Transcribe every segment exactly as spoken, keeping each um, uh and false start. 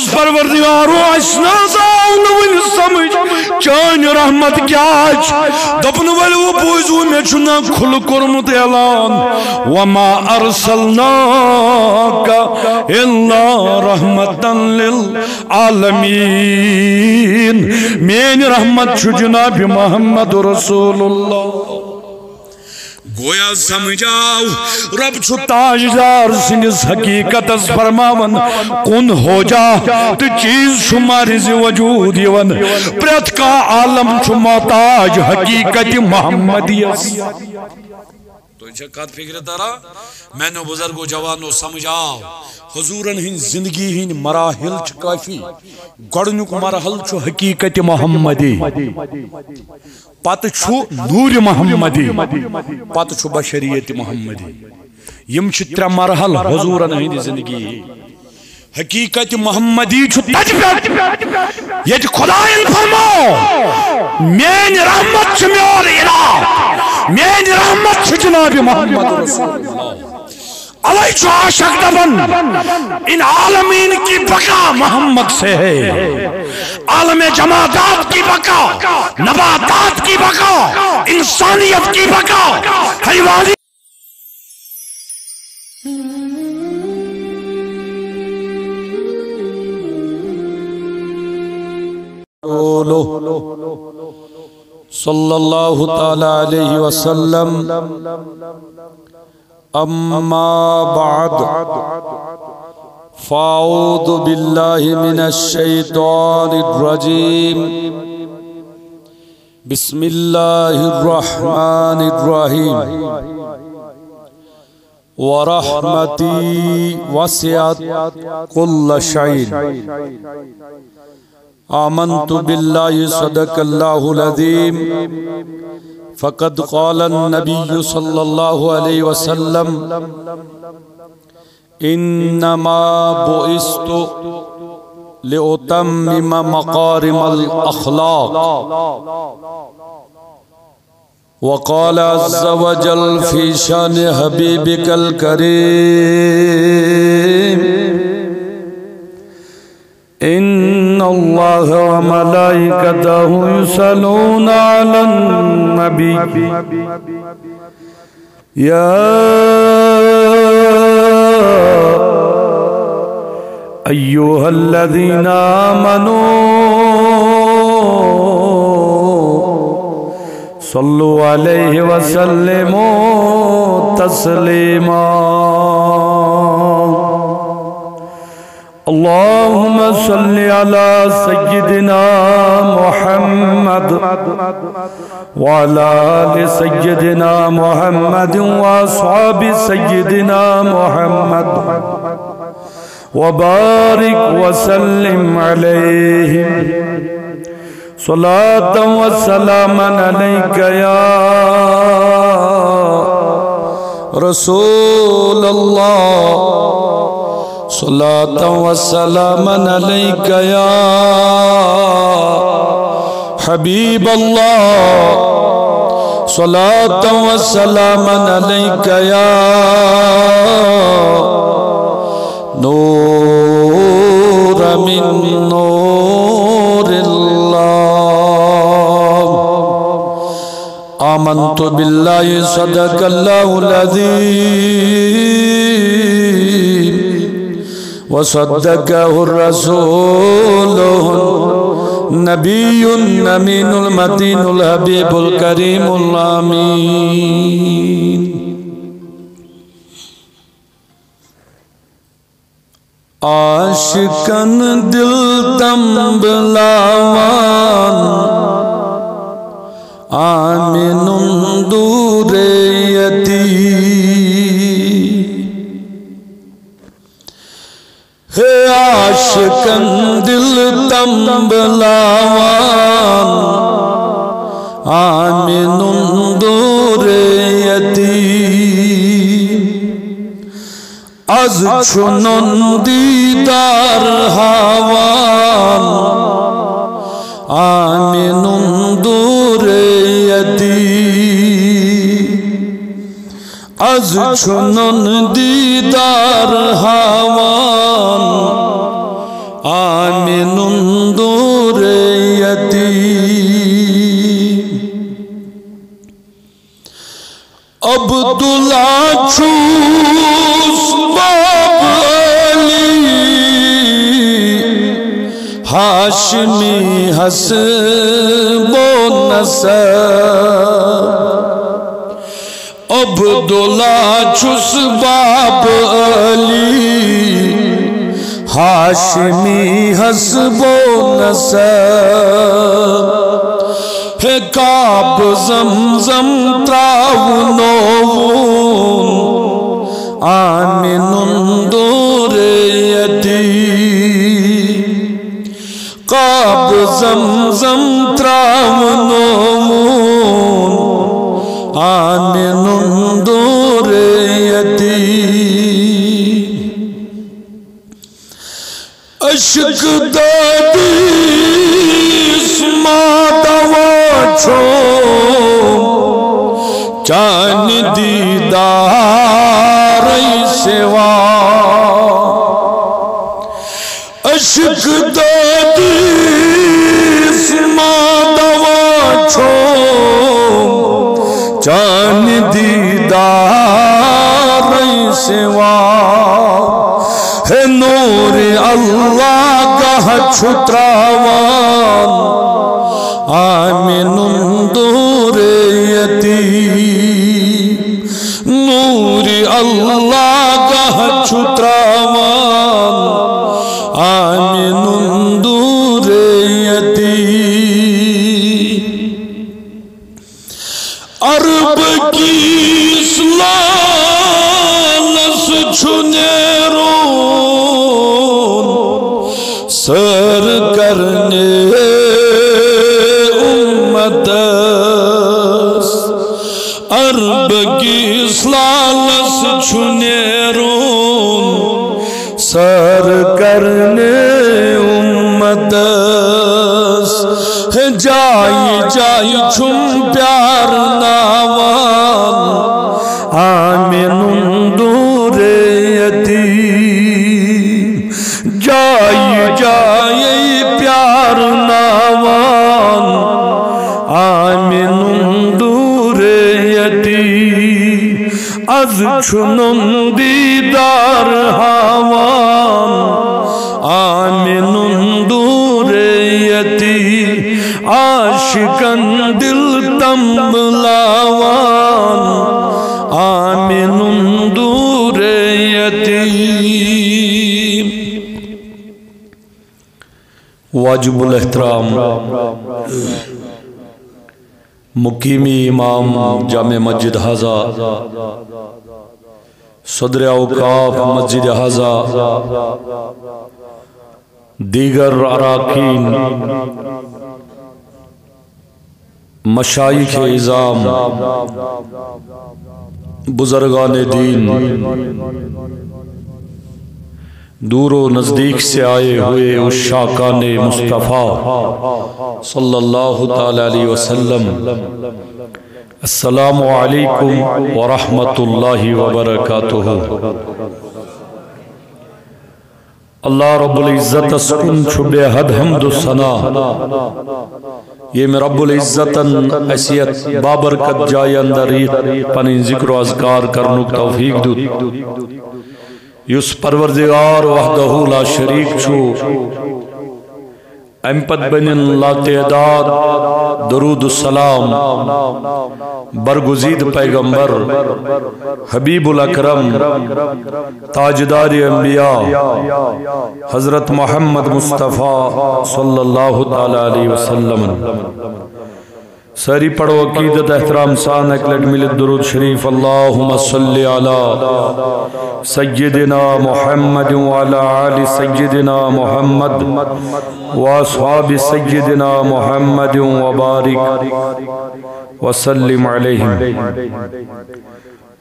پروردگارو، اسہِ نہ حظ آو نہٕ وُنہِ سمجھ چٲنۍ رحمت کیٛاہ چھِ۔ دوٚپُن، ؤلِو بوٗزِو، مےٚ چھُ نہ کھُلہٕ کوٚرمُت اعلان، وما ارسلناک الا رحمتا للعالمین۔ میٲنۍ رحمت چھُ جناب محمد رسول اللہ۔ گویا سمجھ آو، رب چھُ تاجدار سٕنٛدِس حقیقتس فرماوان، کُن ہو جا، تہٕ چیز چھُ مارِ زِ وجود یِوان۔ پرٛٮ۪تھ کانٛہہ عالم چھُ محتاج حقیقت محمدیس۔ تۄہہِ چھا کتھ فکرِ تران؟ میانیو بزرگو جوانو، سمجھ آو، حضورن ہٕنٛدۍ زندگی ہٕنٛدۍ مراحل چھِ کٲفی۔ گۄڈٕنیُک مرحلہٕ چھُ حقیقت محمدی۔ پتہٕ چھُ نوٗرِ محمدی، پتہٕ چھُ بشریت محمدی۔ یِم چھِ ترٛےٚ مرحلہٕ حضوٗرن ہٕنٛدِ زندگی۔ حقیقت محمدی چھُ تتہِ پٮ۪ٹھ ییٚتہِ خدایَن فرموو، میٲنۍ رحمت چھِ میون الہ، میٲنۍ رحمت چھِ جناب محمد رسول اللہ۔ اوے چھُ عاشق دپان، ان عالمین کی بقا محمد سے ہے، عالم جمادات کی بقا، نباتات کی بقا، انسانیت کی بقا، حیوانی۔ صلی اللہ تعالی علیہ وسلم۔ أما بعد، فأعوذ بالله من الشيطان الرجيم. بسم الله الرحمن الرحيم. ورحمتي وسعت كل شيء. آمنت بالله، صدق الله العظيم. فقد قال النبي صلى الله عليه وسلم: إنما بعثت لأتمم مكارم الأخلاق. وقال عز وجل في شأن حبيبك الكريم: إن الله وملائكته يصلون على النبي، يا أيها الذين آمنوا صلوا عليه وسلموا تسليما. اللهم صل على سيدنا محمد وعلى آل سيدنا محمد وأصحاب سيدنا محمد وبارك وسلم عليه. صلاة وسلاما عليك يا رسول الله. صلاة وسلاما عليك يا حبيب الله. صلاة وسلاما عليك يا نور من نور الله. آمنت بالله، صدق الله العظيم، وصدقه الرسول النبي الأمين المتين الحبيب الكريم الأمين. عاشقن دل تنبلاوان، آمنُن دوٗرے یتی۔ ہے عاشقن دل تنبلاوان، آمنُن دوٗرے یتی۔ از چھُنُن دیدار ہاوان، آمنُن دوٗرے یتی۔ از چھُنُن دیدار ہاوان، آمنُن دوٗرے یتیٖم۔ عبداللہ چھُس باب علی، ہاشمی حسب و نسب۔ عبداللہ چھُس باب علی، ہاشمی حسب و نسب۔ ہے کعب زمزم تراونووُن، آمنُن دوٗرے یتیٖم۔ کعب زمزم تراونووُن، آمنُن دوٗرے یتیٖم۔ عشق دادیس ما دوا چھوم، چانہِ دیدارے سوا۔ عشق دادیس ما دوا چھوم، چانہِ دیدارے سوا۔ ہے نور اللہ گاہ چھُ تراوان، آمنُن دوٗرے یتیٖم۔ نور اللہ گاہ چھُ تراوان، آمنُن دوٗرے یتیٖم۔ عرب کِس لالس چھُ نیرُن سٲر کرنہِ اُمتس۔ عرب کِس لالس چھُ نیرُن سٲر کرنہِ اُمتس۔ ہے جایہِ جایہِ چھُم پیارناوان، آمنُن دوٗرے یتیٖم۔ جایہِ جایہِ پیارناوان، آمنُن دوٗرے یتیٖم۔ از چھُنم دیدار ہاوان، آمنُن دوٗرے یتیٖم۔ عاشقن دل تنبلاوان، آمنُن دوٗرے یتیٖم۔ واجب الاحترام مقیمی امام جامع مسجد ہذا، صدر اوقاف مسجد ہذا، دیگر اراکین، مشائخ عظام، بزرگان دین، دور و نزدیک سے آئے ہوئے عشاقان مصطفیٰ صلی اللہ تعالی علیہ وسلم، السلام علیکم ورحمۃ اللہ وبرکاتہ۔ اللہ رب العزتس کُن چھُ بے حد حمد و ثنا، ییٚمۍ رب العزتن اسہِ یتھ بابرکت جایہِ اندر یِتھ پنٕنۍ ذکر و اذکار کرنُک توفیق دیُت، یُس پروردگار وحدہ لا شریک چھُ۔ امہِ پتہٕ بنن لاتعداد درود و سلام برگزید پیغمبر، حبیب الاکرم، تاجدار انبیاء، حضرت محمد مصطفیٰ صلی اللہ تعالی علیہ وسلم۔ سٲری پرو عقیدت احترام سان اکہِ لٹہِ مِلِتھ درود شریف، اللہم صل علی سیدنا محمد وعلی آل سیدنا محمد واصحاب سیدنا محمد وبارک وسلم علیہم۔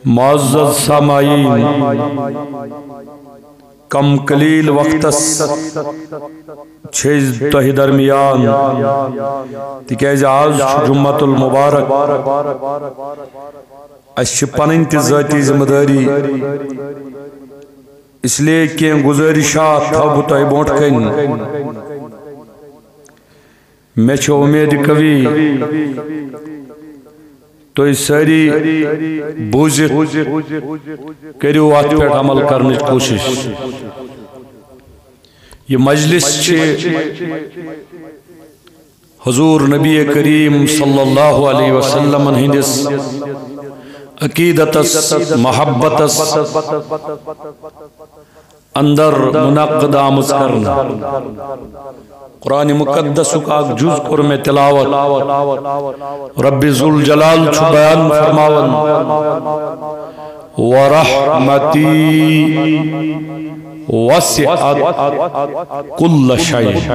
معزز سامعین، کم قلیل وقتس چھِ أسۍ تۄہہِ درمیان، تِکیازِ آز چھُ جمعۃ المبارک۔ اَسہِ چھِ پنٕنۍ تہِ ذٲتی ذمہٕ دٲری، اس لیے کینٛہہ گزٲرِشات تھاوٕ بہٕ تۄہہِ برونٛٹھ کَنہِ۔ مےٚ چھےٚ اُمید قوی تُہۍ سٲری بوٗزِتھ کٔرِو اَتھ پٮ۪ٹھ عمل کرنٕچ کوٗشِش۔ یہِ مجلس چھِ حضور نبی کریم صلی اللہ علیہ وسلم ہٕنٛدِس عقیدتس، محبتس اندر منعقد آمٕژ کرنہٕ۔ قرآن مقدسُک اکھ جُز کوٚر مےٚ تلاوت۔ رب ذوالجلال چھُ بیان فرماوان، "ورحمتی وسعت کل شیء۔"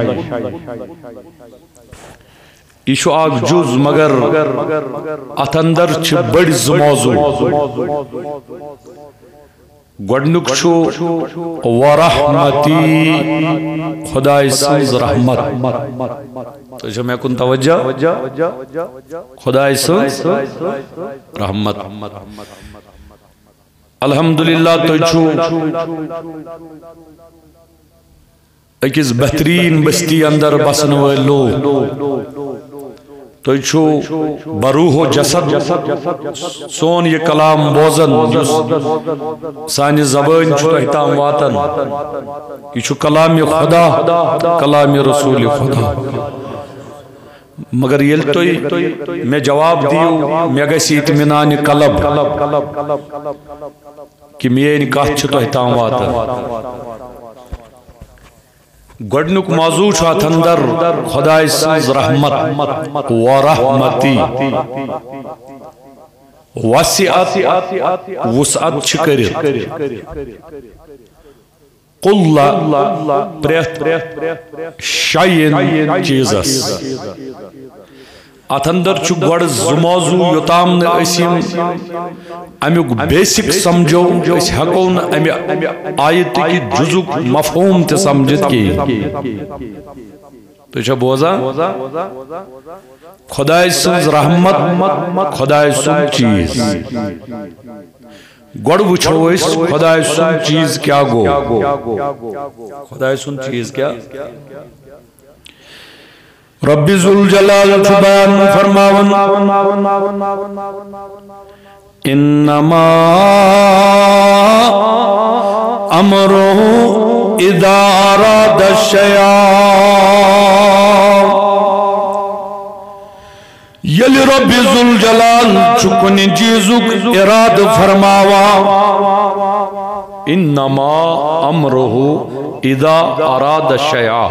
یہِ چھُ اکھ جُز، مگر اتھ اندر چھِ بٔڑۍ زٕ موضوع۔ گۄڈنیُک چھُ ورحمتی، خداے سٕنٛز رحمت۔ تُہۍ چھِو مےٚ کُن توجہ؟ خداے سٕنٛز رحمت۔ الحمدللہ، تُہۍ چھِو أکِس بہترین بستی اندر بسن وٲلۍ لوٗکھ۔ تُہۍ چھِو بروح و جسد سون یہِ کلام بوزان، یُس سانہِ زبٲنۍ چھُ تۄہہِ تام واتان۔ یہِ چھُ کلام خدا، کلام رسول خدا۔ مگر ییٚلہِ تُہۍ مےٚ جواب دِیِو، مےٚ گژھِ اطمینان قلب کہِ میٲنۍ کتھ چھِ تۄہہِ تام واتان۔ گۄڈنیُک موضوع چھُ اتھ اندر خداے سٕنٛز رحمت، ورحمتی وسعت، وسعت چھِ کٔرِتھ۔ کل، پرٛٮ۪تھ شیء، چیٖزس۔ اتھ اندر چھُ گۄڈٕ زٕ موضوع، یوٚتام نہٕ أسۍ یِم امیُک بیسک سمجھو، أسۍ ہٮ۪کو نہٕ امہِ آیتٕکہِ جُزُک مفہوم تہِ سمجھِتھ کِہیٖنۍ۔ تُہۍ چھا بوزان؟ خداے سٕنٛز رحمت، خداے سُنٛد چیٖز۔ گۄڈٕ وٕچھو أسۍ خداے سُنٛد چیٖز کیٛاہ گوٚو۔ خداے سُنٛد چیٖز کیٛاہ؟ رب ذوالجلال چھُ بیان فرماوان، "انما امره اذا اراد شیئا۔" ییٚلہِ رب ذوالجلال چھُ کُنہِ چیٖزُک ارادٕ فرماوان، "انما امره اذا اراد شیئا۔"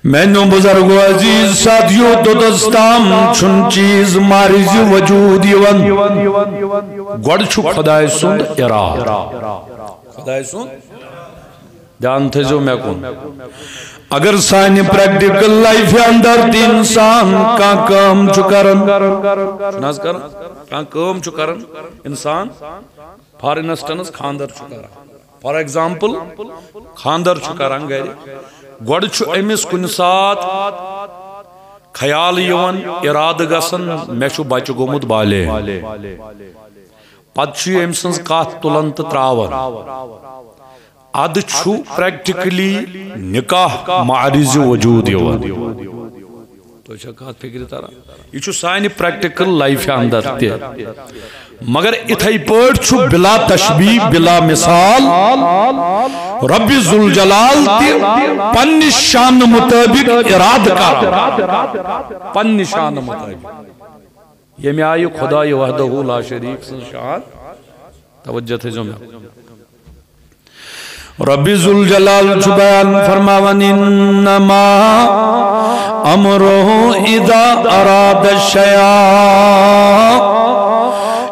میانیو بزرگو، عزیز ساتھیو، توٚتس تام چھُنہٕ چیٖز معرض وجود یِوان۔ گۄڈٕ چھُ خداے سُنٛد ارادٕ۔ خداے سُنٛد، دھیان تھٲیزیو مےٚ کُن۔ اگر سانہِ پریکٹیکل لائفہِ اندر تہِ انسان کانٛہہ کٲم چھُ کران، چھُنہٕ حظ کران؟ کانٛہہ کٲم چھُ کران انسان، فار انسٹنس خاندر چھُ کران، فار ایگزامپل خاندر چھُ کران گرِ، گۄڈٕ چھُ أمِس کُنہِ ساتہٕ خیال یِوان، ارادٕ گژھان، مےٚ چھُ بچہِ گوٚمُت بالغ۔ پتہٕ چھُ یہِ أمۍ سٕنٛز کتھ تُلان تہٕ تراوان۔ ادٕ چھُ پریکٹیکلی نکاح معرض وجود یِوان۔ تۄہہِ چھا کتھ فکرِ تران؟ یہِ چھُ سانہِ پریکٹیکل لائفہِ اندر تہِ۔ مگر اِتھے پٲٹھۍ چھُ بلا تشبیہ، بلا مثال رب ذوالجلال تہِ پننہِ شانہٕ مطٲبق ارادٕ کران۔ پننہِ شانہٕ مطٲبق۔ ییٚمہِ آیہِ خداے وحدہ لا شریک سٕنٛز شان، توجہ تھٲیزیو مےٚ۔ رب ذوالجلال چھُ بیان فرماوان، "انما امره اذا اراد شیئا۔"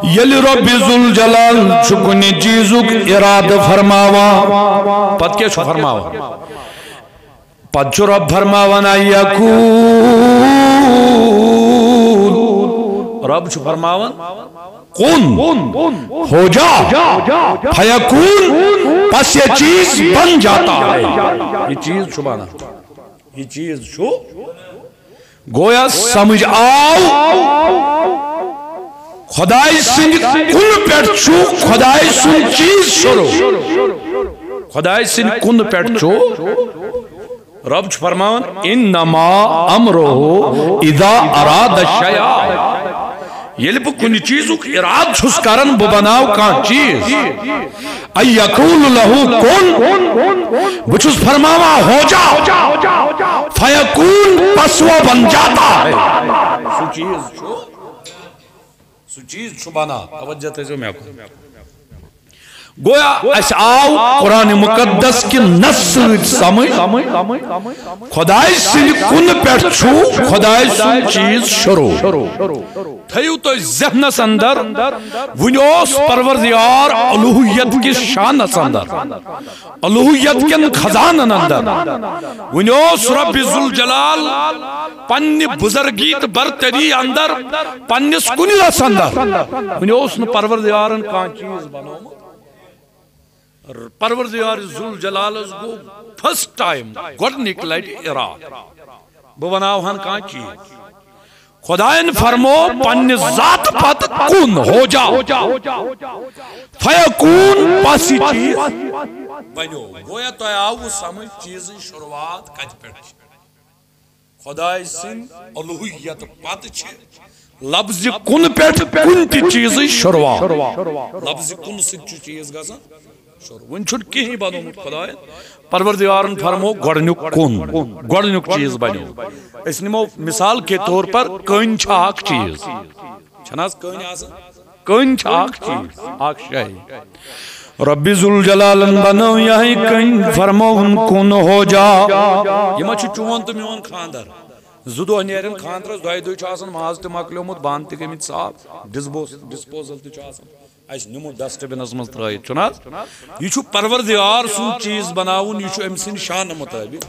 ییٚلہِ رب ذوالجلال چھُ کُنہِ چیٖزُک ارادٕ فرماوان، پتہٕ کیٛاہ چھُ فرماوان؟ پتہٕ چھُ رب فرماوان، "ان یکون۔" رب چھُ فرماوان، "کن، ہو جا، فیکون۔" پس یہ چیز بن جاتا ہے۔ یہ چیز چھُ بنان۔ یہ چیز چھُ۔ گویا سمجھ آو، خدائے سٕنٛدِ کُنہٕ پٮ۪ٹھ چھُ خدائے سُنٛد چیٖز شروع۔ خدائے سٕنٛدِ کُنہٕ پٮ۪ٹھ چھُ۔ رب چھُ فرماوان، "انما امرہ اذا اراد شیئا"۔ ییٚلہِ بہٕ کُنہِ چیٖزُک اِرادٕ چھُس کران، بہٕ بناو کانٛہہ چیٖز، ان یقول لہ کن، بہٕ چھُس فرماوان، "ہو جا"، فیکون، پس وہ بن جاتا ہے۔ سُہ چیٖز چھُ، سُہ چیٖز چھُ بنان۔ توجہ تھٲیزیو مےٚ کُن۔ گویا اسہِ آو قرآن مقدس کہِ نص سۭتۍ سمجھ، خدائے سٕنٛدِ کُنہٕ پٮ۪ٹھ چھُ خدائے سُنٛد چیٖز شروع۔ تھٲیِو تُہۍ ذہنس اندر، وُنہِ اوس پروردگار الوہیت کِس شانس اندر، الوہیت کٮ۪ن خزانن اندر۔ وُنہِ اوس رب ذوالجلال پننہِ بزرگی تہٕ برتری اندر، پننِس کُنِلس اندر۔ وُنہِ اوس نہٕ پروردگارن کانٛہہ چیٖز بنومُت۔ پروردگار ذوالجلالس گوٚو first time، گۄڈنِکۍ لٹہِ ارادٕ، بہٕ بناوہن کانٛہہ چیٖز۔ خداین فرمو پننہِ ذاتہٕ پتہٕ، "کن ہو جا فیکون"، پس یہِ چیٖز بنیو۔ گویا تۄہہِ آوٕ سمجھ چیٖزٕچ شروعات کتہِ پٮ۪ٹھ چھِ۔ خداے سٕنٛدِ الوہیت پتہٕ چھِ لفظِ کُن پٮ۪ٹھ کُنہِ تہِ چیٖزٕچ شروعات۔ لفظِ کُن سۭتۍ چھُ چیٖز گژھان شروع۔ وُنہِ چھُنہٕ کِہیٖنۍ بنومُت خدایَن۔ پروردگارن فرمو گۄڈٕنیُک کُن، گۄڈٕنیُک چیٖز بنیو۔ أسۍ نِمو مثال کے طور پر، کٔنۍ چھِ اکھ چیٖز۔ چھَنہٕ حظ کٔنۍ آسان؟ کٔنۍ چھِ اکھ چیٖز، اکھ شے۔ رب ذوالجلالن بنٲو یِہے کٔنۍ، فرمٲوُن، "کُن ہو جا"۔ یہِ ما چھُ چون تہٕ میون خاندر؟ زٕ دۄہ نیرن خاندرس، دۄیہِ دۄہہِ چھُ آسان ماز تہِ مۄکلیومُت، بانہٕ تہِ گٔمٕتۍ صاف، ڈسبوز-، ڈسپوزل تہِ چھُ آسان۔ اسہِ نِمو ڈسٹ بنس منٛز ترٲیِتھ، چھُنہٕ حظ؟ یہِ چھُ پروردگار سُنٛد چیٖز بناوُن، یہِ چھُ أمۍ سٕنٛدِ شانہٕ مُطٲبِق۔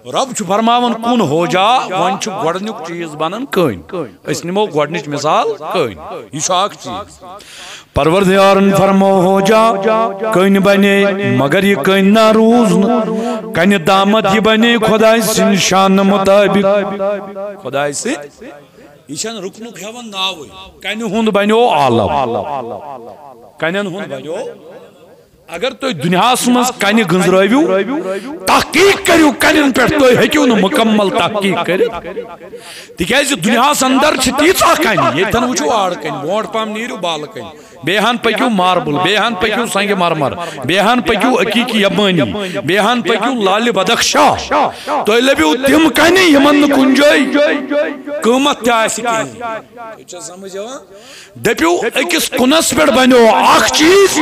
رب چھُ فرماوان، "کُن ہو جا"، وۄنۍ چھُ گۄڈٕنیُک چیٖز بنان کٔنۍ۔ أسۍ نِمو گۄڈٕنِچ مثال کٔنۍ۔ یہِ چھُ اکھ چیٖز۔ پروردگارن فرمو، "ہو جا"، کٔنۍ بنے، مگر یہِ کٔنۍ نہ روٗز نہٕ۔ کنہِ تامتھ یہِ بنے خداے سٕنٛدِ شانہٕ مُطٲبِق۔ خداے سٕنٛدِ، یہِ چھَنہٕ رُکنُک ہٮ۪وان ناوٕے۔ کنہِ ہُنٛد بنیو عالم۔ کنٮ۪ن ہُنٛد بنیو۔ اگر تُہۍ دُنیاہس منٛز کنہِ گٔنزرٲوِو، تحقیق کٔرِو کنٮ۪ن پٮ۪ٹھ، تُہۍ ہیٚکِو نہٕ مُکمل تحقیق کٔرِتھ۔ تِکیازِ دُنیاہس اندر چھِ تیٖژاہ کنہِ، ییٚتٮ۪ن وٕچھِو آڑ کنہِ، برونٛٹھ پہم نیٖرِو بالہٕ کنہِ، بیٚیہِ ہن پٔکِو ماربل، بیٚیہِ ہن پٔکِو سنگ مرمر، بیٚیہِ ہن پٔکِو عقیقی یمانی، بیٚیہِ ہن پٔکِو لالہِ بدخشاہ۔ تُہۍ لٔبِو تِم کنہِ، یِمن نہٕ کُنہِ جایہِ قۭمتھ تہِ آسہِ کِہیٖنۍ۔ تُہۍ چھِو سمجھ یِوان؟ دٔپِو، أکِس کُنس پٮ۪ٹھ بنیو اکھ چیٖز،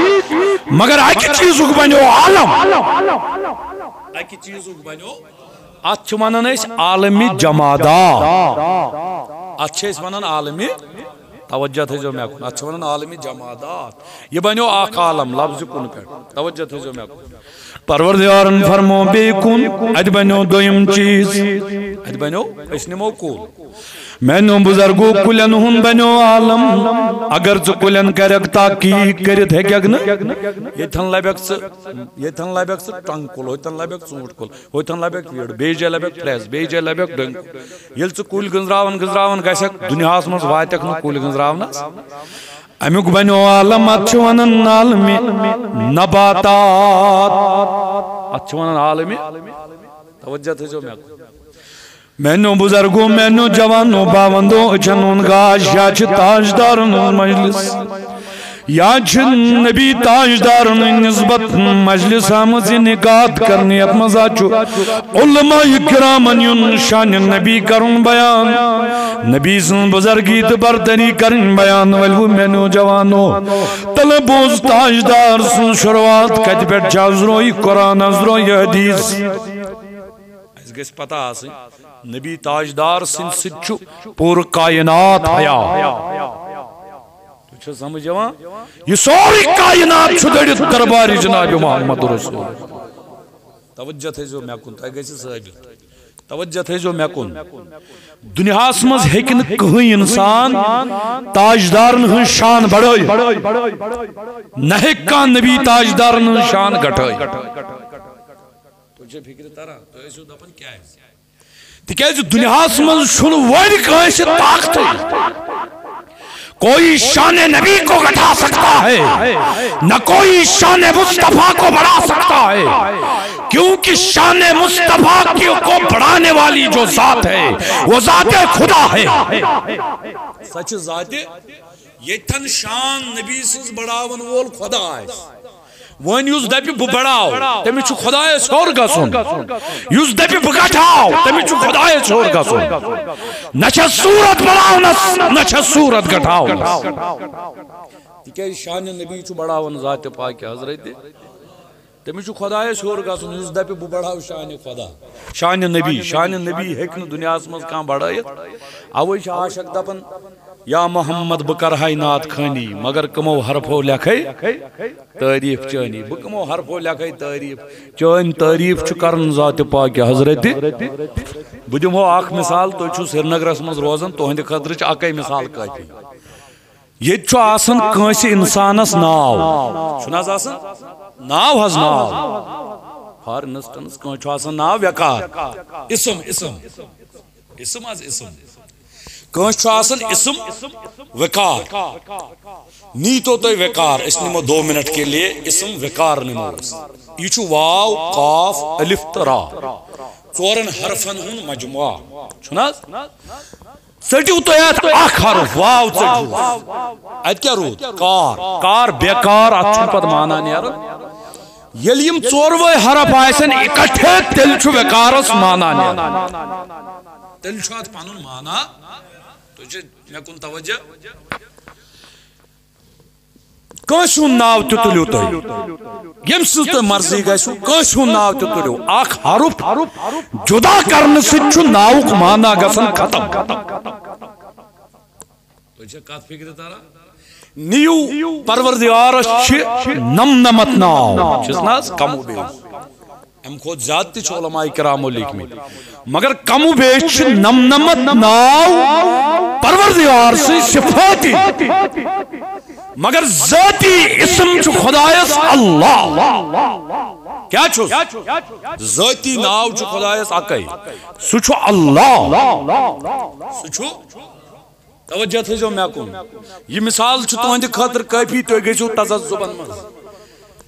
مگر اکہِ چیٖزُک بنیو عالم۔ اکہِ چیٖزُک بنیو، اتھ چھِ ونان أسۍ عالمِ جمادات۔ اتھ چھِ أسۍ ونان عالمِ، توجہ تھٲیزیو مےٚ کُن، اتھ چھِ ونان عالمِ جمادات۔ یہِ بنیو اکھ عالم لفظِ کُن پٮ۪ٹھ، توجہ تھٲیزیو مےٚ کُن۔ پروردگارن فرمو بیٚیہِ کُن، اتہِ بنیو دوٚیِم چیٖز۔ اتہِ بنیو، أسۍ نِمو کُل۔ میانیو بزرگو، کُلٮ۪ن ہُنٛد بنیو عالم، اگر ژٕ کُلٮ۪ن کرکھ تحقیق کٔرِتھ ہیٚککھ نہٕ، ییٚتٮ۪ن لبکھ ژٕ، ییٚتٮ۪ن لبکھ ژٕ ٹنٛگ کُل، ہوٚتٮ۪ن لبکھ ژوٗنٛٹھ کُل، ہوٚتٮ۪ن لبکھ ویٖڑ، بیٚیِس جایہِ لبکھ پھرٛٮ۪س، بیٚیِس جایہِ لبکھ ڈوٚنۍ کُل۔ ییٚلہِ ژٕ کُلۍ گٔنٛزراوان گٔنٛزراوان گژھکھ، دُنیاہس منٛز واتکھ نہٕ کُلۍ گٔنٛزراونس۔ امیُک بنیو عالم، اتھ چھِ ونان عالمِ نباتات۔ اتھ چھِ ونان عالمِ، توجہ تھٲیزیو مےٚ کُن۔ میانیو بزرگو، میانیو جوانو، باوندو أچھن ہُنٛد گاش، یا چھِ تاجدارن ہُنٛد مجلس، یا چھِ نبی تاجدارن ہٕنٛدِ نسبت مجلس آمٕژ انعقاد کرنہٕ، یتھ منٛز آز چھُ علماء کرامن یُن شانِ نبی کرُن بیان، نبی سٕنٛز بزرگی تہٕ برتری کرٕنۍ بیان۔ ولو میانیو جوانو، تلہٕ بوز تاجدار سٕنٛز شروعات کتہِ پٮ۪ٹھ چھِ، از رویہِ قرآن، از رویہِ حدیث۔ اسہِ گژھِ پتہ آسٕنۍ، نبی تاجدار سٕنٛدِ سۭتۍ چھُ پوٗرٕ کائنات حیا۔ تُہۍ چھِو سمجھ یِوان؟ یہِ سورُے کائنات چھُ دٔڑِتھ دربارِ جناب محمد رسول۔ توجہ تھٲیزیو مےٚ کُن، تۄہہِ گژھِ ثٲبت۔ توجہ تھٲیزیو مےٚ کُن۔ دُنیاہَس منٛز ہیٚکہِ نہٕ کٕہٕنۍ اِنسان تاجدارن ہٕنٛز شان بڑٲوِتھ۔ نہ ہیٚکہِ کانٛہہ نبی تاجدارن ہٕنٛز شان گٹٲوِتھ۔ تُہۍ چھِو فِکرِ تران؟ تُہۍ ٲسِو دَپان کیٛازِ؟ تِکیٛازِ دُنیاہَس منٛز چھُنہٕ وۄنۍ کٲنٛسہِ طاقتٕے۔ کوئی شان نبی کو گھٹا سکتا ہے، نہ کوئی شان مصطفیٰ کو بڑھا سکتا ہے، کیونکہ شان مصطفیٰ کی، کو بڑھانے والی جو ذات ہے، وہ ذات خدا ہے۔ سۄ چھِ ذاتِ، ییٚتٮ۪ن شان نبی سٕنٛز بڑاون وول خدا آسہِ۔ وۄنۍ یُس دپہِ بہٕ بڑاو، تٔمِس چھُ خدایس ہیوٚر گژھُن۔ یُس دپہِ بہٕ گٹھاو، تٔمِس چھُ خدایس ہیوٚر گژھُن۔ نہ چھےٚ صورت بڑاونس، نہ چھےٚ صورت گٹھاونس۔ تِکیازِ شانِ نبی چھُ بڑاوان ذاتِ پاکِ حضرتِ۔ تٔمِس چھُ خدایس ہیوٚر گژھُن، یُس دپہِ بہٕ بڑاو شانِ خدا۔ شانِ نبی، شانِ نبی ہیٚکہِ نہٕ دُنیاہس منٛز کانٛہہ بڑٲیِتھ۔ اوے چھِ عاشق دپان، یا محمد بہٕ کرہاے نعت خٲنی، مگر کمو حرفو لیکھے تعریف چٲنی۔ بہٕ کمو حرفو لیکھے تعریف؟ چٲنۍ تعریف چھُ کران ذاتِ پاکِ حضرتِ۔ بہٕ دِمو اکھ مثال، تُہۍ چھِو سرینگرس منٛز روزان، تُہنٛدِ خٲطرٕ چھِ اکے مثال کٲفی۔ ییٚتہِ چھُ آسان کٲنٛسہِ انسانس ناو، چھُنہٕ حظ آسان؟ ناو حظ ناو۔ For instance، کٲنٛسہِ چھُ آسان ناو وقار۔ اسم، اسم۔ اسم حظ اسم۔ کٲنٛسہِ چھُ آسان اسم وقار۔ نیٖتو تُہۍ وقار، أسۍ نِمو دو منٹ کے لیے اسم وقار نِمو أسۍ۔ یہِ چھُ واو، قاف، الف تہٕ را۔ ژورن حرفن ہُنٛد مجموعہ۔ چھُنہٕ حظ؟ ژٔٹِو تُہۍ اتھ اکھ حرف، واو ژٔٹِو۔ اتہِ کیٛاہ روٗد؟ کار۔ کار بیکار، اتھ چھُنہٕ پتہٕ معنی نیران۔ ییٚلہِ یِم ژوروے حرف آسن اکٹھے، تیٚلہِ چھُ وقارس معنی نیران۔ تیٚلہِ چھُ اتھ پنُن معنی۔ تُہۍ چھِ مےٚ کُن توجہ؟ کٲنٛسہِ ہُنٛد ناو تہِ تُلِو تُہۍ، ییٚمہِ سٕنٛز تۄہہِ مرضی گژھِو، کٲنٛسہِ ہُنٛد ناو تہِ تُلِو، اکھ حرف جدا کرنہٕ سۭتۍ چھُ ناوُک معنی گژھان ختم۔ تۄہہِ چھا کتھ فکرِ تران؟ نِیِو، پروردگارس چھِ نمنمتھ ناو، چھِس نہ حظ کم و بیش۔ امہِ کھۄتہٕ زیادٕ تہِ چھِ علماء کرامو لیکھمٕتۍ، مگر کم و بیش چھِ نمنمتھ ناو پروردگار سٕنٛدۍ صفٲتی۔ مگر ذٲتی اسم چھُ خدایس اللہ۔ کیٛاہ چھُس؟ ذٲتی ناو چھُ خدایس اکے، سُہ چھُ اللہ۔ سُہ چھُ، توجہ تھٲیزیو مےٚ کُن۔ یہِ مثال چھُ تُہنٛدِ خٲطرٕ کٲفی، تُہۍ گٔژھِو تذبذبن منٛز۔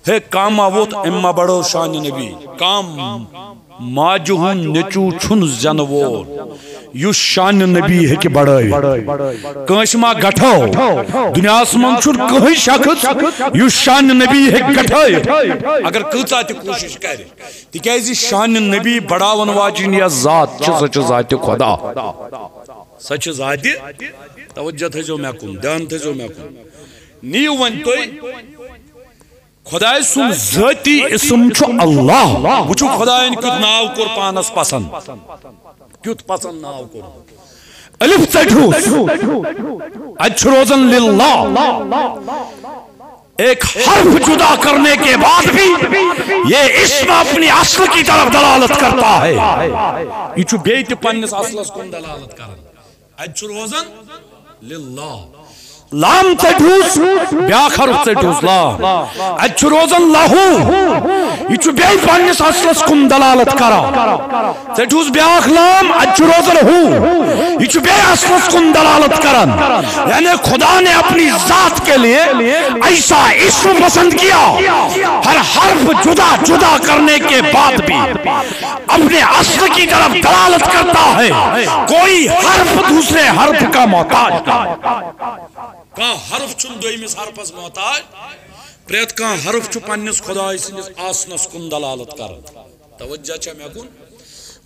ہے، کم آوُت، أمۍ ما بڑٲو شانِ نبی؟ کم ماجہِ ہُنٛد نیٚچوٗ چھُنہٕ زٮ۪نہٕ وول، یُس شانِ نبی ہیٚکہِ بڑٲوِتھ۔ کٲنٛسہِ ما گٹھٲو؟ دُنیاہس منٛز چھُنہٕ کٕہٕنۍ شخص، یُس شانِ نبی ہیٚکہِ گٹھٲوِتھ۔ اگر کۭژاہ تہِ کوٗشش کرِ، تِکیازِ شانِ نبی بڑاون واجِنۍ یۄس ذات چھِ، سۄ چھِ ذاتِ خدا۔ سۄ چھِ ذاتِ، توجہ تھٲیزیو مےٚ کُن، دھیان تھٲیزیو مےٚ کُن۔ نِیِو وۄنۍ تُہۍ، خدایہِ سُنٛد ذٲتی اسم چھُ اللہ۔ وٕچھِو خدایَن کیُتھ ناو کوٚر پانَس پسنٛد، کیُتھ پسنٛد ناو کوٚر۔ الف ژٔٹِہوس، اَتہِ چھُ روزان للہ۔ ایک حرف جدا کرنے کے بعد بھی یہ اسم اپنی اصل کی طرف دلالت کرتا ہے۔ یہِ چھُ بیٚیہِ تہِ پننِس اصلس کُن دلالت کران۔ اَتہِ چھُ روزان للہ۔ لام ژٔٹِہوس، بیٛاکھ حرف ژٔٹِہوس، لام۔ اَتہِ چھُ روزان لہو۔ یہِ چھُ بیٚیہِ پننِس اصلس کُن دلالت کران۔ ژٔٹِہوس بیٛاکھ لام، اَتہِ چھُ روزان ہو۔ یہِ چھُ بیٚیہِ اصلس کُن دلالت کران۔ یعنی خدا نے اپنی ذات کے لیے ایسا اسم پسند کیا، ہر حرف جدا جدا کرنے کے بعد بھی اپنے اصل کی طرف دلالت کرتا ہے، کوئی حرف دوسرے حرف کا محتاج نہیں۔ کانٛہہ حرف چھُنہٕ دوٚیمِس حرفس محتاج، پرٛٮ۪تھ کانٛہہ حرف چھُ پننِس خدایہِ سٕنٛدِس آسنس کُن دلالت کران۔ توجہ چھا مےٚ کُن؟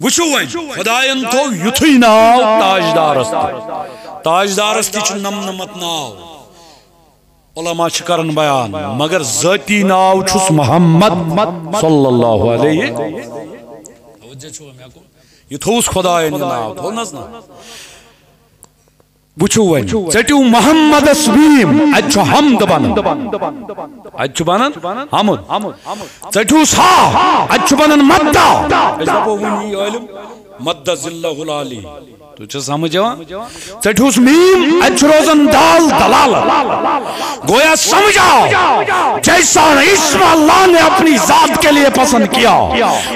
وٕچھِو وۄنۍ، خدایَن تھوٚو یُتھُے ناو تاجدارس تہِ۔ تاجدارس تہِ چھُ نمنمتھ ناو۔ علماء چھِ کران بیان، مگر ذٲتی ناو چھُس محمد صلی اللہ علیہ۔ توجہ چھُوا مےٚ کُن؟ یہِ تھوٚوُس خدایَن یہِ ناو، تھوٚو نہ حظ ناو؟ وٕچھِو وۄنۍ، ژٔٹِو محمدس میٖم، اَتہِ چھُ حمد بنان۔ اَتہِ چھُ بنان حمد۔ ژٔٹِہوس ہا، اَتہِ چھُ بنان مدہ۔ أسۍ دَپو وۄنۍ یی عٲلِم، مدہ ذلہ العالی۔ تُہۍ چھِو سمجھ یِوان؟ ژٔٹِہوس میٖم، اَتہِ چھُ روزان دال دلالت۔ گویا سمجھ آو، جیسا اسم اللہ نے اپنی ذات کے لیے پسند کیا،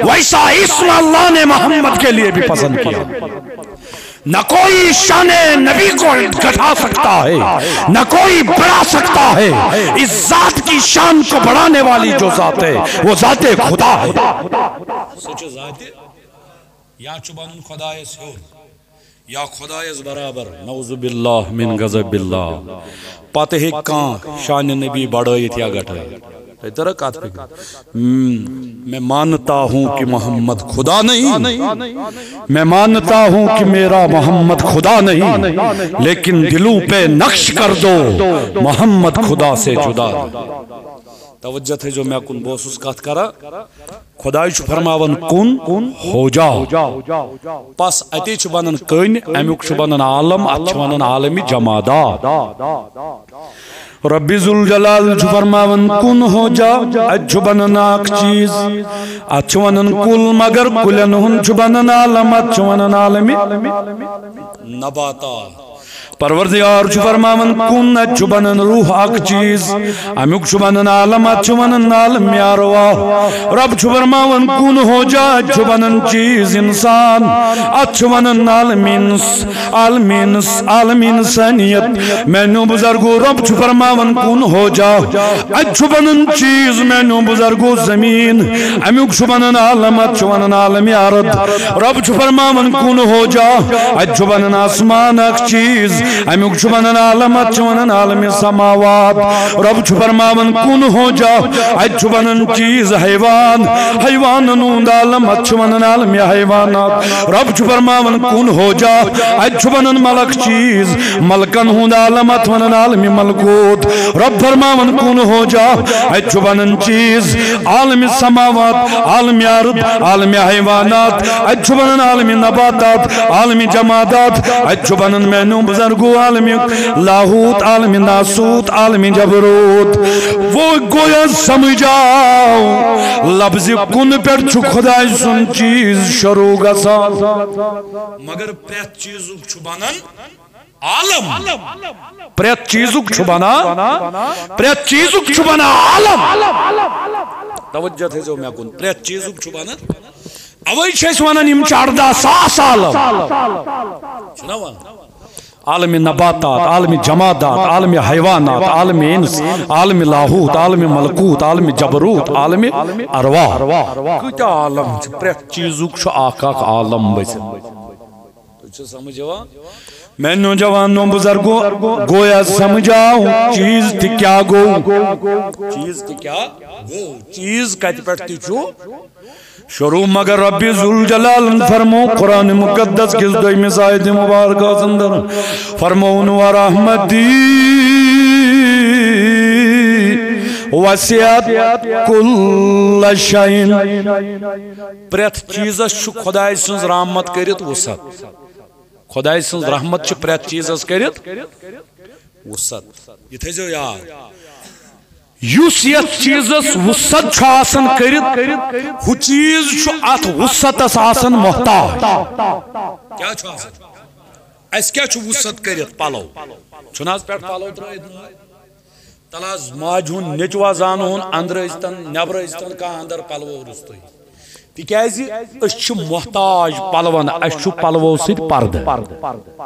ویسا اسم اللہ نے محمد کے لیے بھی پسند کیا۔ نہ کوئی شان نبی کو گھٹا سکتا ہے، نہ کوئی بڑھا سکتا ہے۔ اس ذات کی شان کو بڑھانے والی جو ذات ہے، وہ ذات خدا ہے۔ سُہ چھُ ذاتِ، یا چھُ بنُن خدایس ہیوٚر، یا خدایس برابر۔ نعوذ باللہ من غضب اللہ۔ پتہٕ ہیٚکہِ کانٛہہ شان نبی بڑھٲیِتھ یا گھٹٲیِتھ۔ تۄہہِ ترا کتھ فکر؟ ہم، میں مانتا ہوں کہ محمد خدا نہیں، میں مانتا ہوں کہ میرا محمد خدا نہیں، لیکن دلوں پہ نقش کر دو، محمد خدا سے جدا نہیں۔ توجہ تھٲیزیو مےٚ کُن، بہٕ اوسُس کتھ کران۔ خداے چھُ فرماوان، کُن ہو جا۔ پس اتے چھُ بنان کٔنۍ، امیُک چھُ بنان عالم، اتھ چھِ ونان عالمِ جمادات۔ ربِ ذوالجلال چھُ فرماوان، کُن ہو جا، اتہِ چھُ بنان اکھ چیٖز، اتھ چھُ ونان کُل، مگر کُلٮ۪ن ہُنٛد چھُ بنان عالم، اتھ چھُ ونان عالمِ نباتات۔ پروردگار چھُ فرماوان، کُن، اتہِ چھُ بنان روح اکھ چیٖز، امیُک چھُ بنان عالم، اتھ چھُ ونان عالمِ ارواح۔ رب چھُ فرماوان، کُن ہو جا، اتہِ چھُ بنان چیٖز انسان، اتھ چھُ ونان عالمِ انس، عالمِ انس، عالمِ انسانیت۔ میانیو بزرگو، رب چھُ فرماوان، کُن ہو جا، اتہِ چھُ بنان چیٖز، میانیو بزرگو، زمین، امیُک چھُ بنان عالم، اتھ چھُ ونان عالمِ ارض۔ رب چھُ فرماوان، کُن ہو جا، اتہِ چھُ بنان آسمان اکھ چیٖز، امیُک چھُ بنان عالم، اتھ چھُ ونان عالمِ سماوات۔ رب چھُ فرماوان، کُن ہو جا، اتہِ چھُ بنان چیٖز حیوان، حیوانن ہُنٛد عالم، اتھ چھُ ونان عالمِ حیوانات۔ رب چھُ فرماوان، کُن ہو جا، اتہِ چھُ بنان ملک چیٖز، ملکن ہُنٛد عالم، اتھ ونان عالمِ ملکوت۔ رب فرماوان، کُن ہو جا، اتہِ چھُ بنان چیٖز عالمِ سماوات، عالمِ ارض، عالمِ حیوانات، اتہِ چھُ بنان عالمِ نباتات، عالمِ جمادات، اتہِ چھُ بنان میانیو بزرگو عالمِ لاہوت، عالمِ ناسوت، عالمِ جبروت۔ وہ گویا سمجھ آؤ، لفظِ کُن پٮ۪ٹھ چھُ خداے سُنٛد چیٖز شروع گژھان۔ مگر پرٛٮ۪تھ چیٖزُک چھُ بنان عالم۔ پرٛٮ۪تھ چیٖزُک چھُ بنان، پرٛٮ۪تھ چیٖزُک چھُ بنان عالم۔ توجہ تھٲیزیو مےٚ کُن، پرٛٮ۪تھ چیٖزُک چھُ بنان۔ اوے چھِ أسۍ وَنان، یِم چھِ اَرداہ ساس عالم۔ چھُنہ وَنان؟ عالمِ نباتات، عالمِ جمادات، عالمِ حیوانات، عالمِ انس، عالمِ لاہوت، عالمِ ملکوت، عالمِ جبروت، عالمِ ارواح۔ کۭتیٛاہ عالم چھِ، پرٛٮ۪تھ چیٖزُک چھُ اکھ اکھ عالم بٔسِتھ۔ تُہۍ چھِو سمجھ یِوان؟ میانیو جوانو بزرگو، گویا سمجھ آو، چیٖز تہِ کیٛاہ گوٚو۔ چیٖز تہِ کیٛاہ گوٚو؟ چیٖز کتہِ پٮ۪ٹھ تہِ چھُ شروع، مگر ربِ ذوالجلالن فرمو قرآن مقدس کِس دوٚیمِس آیتِ مبارکس اندر، فرمووُن، ورحمتی وسعت کل شیء۔ پرٛٮ۪تھ چیٖزس چھُ خداے سٕنٛز رحمت کٔرِتھ وسعت۔ خداے سٕنٛز رحمت چھِ پرٛٮ۪تھ چیٖزس کٔرِتھ وسعت۔ یہِ تھٲیزیو یاد۔ یُس یتھ چیٖزس وسعت چھُ آسان کٔرِتھ، ہُہ چیٖز چھُ اتھ وسعتس آسان محتاج۔ کیٛاہ چھُ آسان؟ اسہِ کیٛاہ چھُ وسعت کٔرِتھ؟ پلو۔ چھُنہٕ حظ پٮ۪ٹھ پلو ترٲیِتھ؟ تَلہٕ حظ، ماجہِ ہُنٛد نیٚچوا زانہٕ ہون، اندرٕ ٲسۍتن، نٮ۪برٕ ٲسۍتن، کانٛہہ اندر پلوو روٚستُے۔ تِکیٛازِ أسۍ چھِ محتاج پلون، اَسہِ چھُ پلوو سۭتۍ پردٕ۔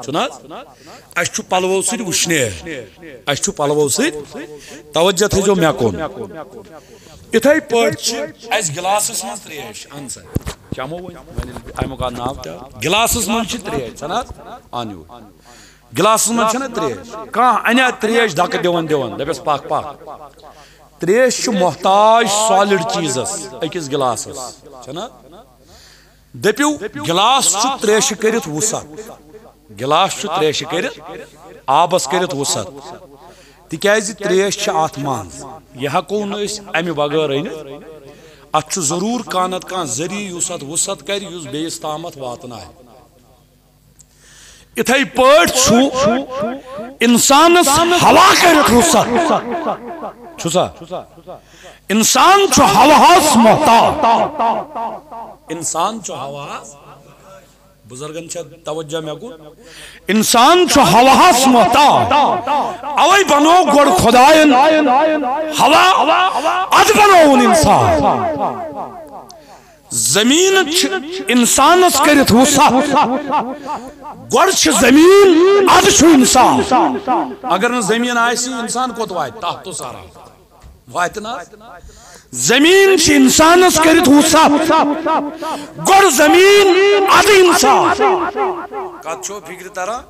چھُنہٕ حظ؟ اَسہِ چھُ پلوو سۭتۍ وٕشنیر، اَسہِ چھُ پلوو سۭتۍ۔ توجہ تھٲیزیو مےٚ کُن۔ یِتھَے پٲٹھۍ چھِ اَسہِ گِلاسَس منٛز ترٛیش، اَن سا، چَمو وۄنۍ، وۄنۍ ییٚلہِ اَمیُک آو ناو تہِ۔ گِلاسَس منٛز چھِ ترٛیش، چھَنہٕ حظ؟ اَن یور۔ گِلاسَس منٛز چھَنہٕ ترٛیش؟ کانٛہہ اَنیا ترٛیش دَکہٕ دِوان دِوان، دَپٮ۪س، "پَکھ، پَکھ۔" ترٛیش چھِ محتاج سالِڈ چیٖزَس، أکِس گِلاسَس، چھَنہٕ؟ دٔپِو، گِلاس چھُ ترٛیشہِ کٔرِتھ وُسعت۔ گِلاس چھُ ترٛیشہِ کٔرِتھ، آبَس کٔرِتھ وُسعت۔ تِکیٛازِ ترٛیش چھِ اَتھ منٛز۔ یہِ ہٮ۪کو نہٕ أسۍ اَمہِ بغٲر أنِتھ۔ اَتھ چھُ ضروٗر کانٛہہ نَتہٕ کانٛہہ ذٔریعہٕ، یُس اَتھ وُسعت کَرِ، یُس بیٚیِس تام اَتھ واتناوِ۔ یِتھَے پٲٹھۍ چھُ اِنسانَس ہوا کٔرِتھ وُسعت۔ چھُ سا؟ اِنسان چھُ ہواہَس محتاج۔ اِنسان چھُ ہواہَس، بُزرگَن چھا توجہ مےٚ کُن؟ اِنسان چھُ ہواہَس محتاج۔ اَوَے بَنوو گۄڈٕ خۄدایَن ہوا، اَدٕ بَنووُن اِنسان۔ زمین چھِ انسانس کٔرِتھ وسعت۔ گۄڈٕ چھِ زمین، ادٕ چھُ انسان۔ اگر نہٕ زمین آسہِ، انسان کوٚت واتہِ؟ تحت الثرى واتہِ نہ۔ زمین چھِ انسانس کٔرِتھ وسعت۔ گۄڈٕ زمین، ادٕ انسان۔ کتھ چھو فکرِ تران؟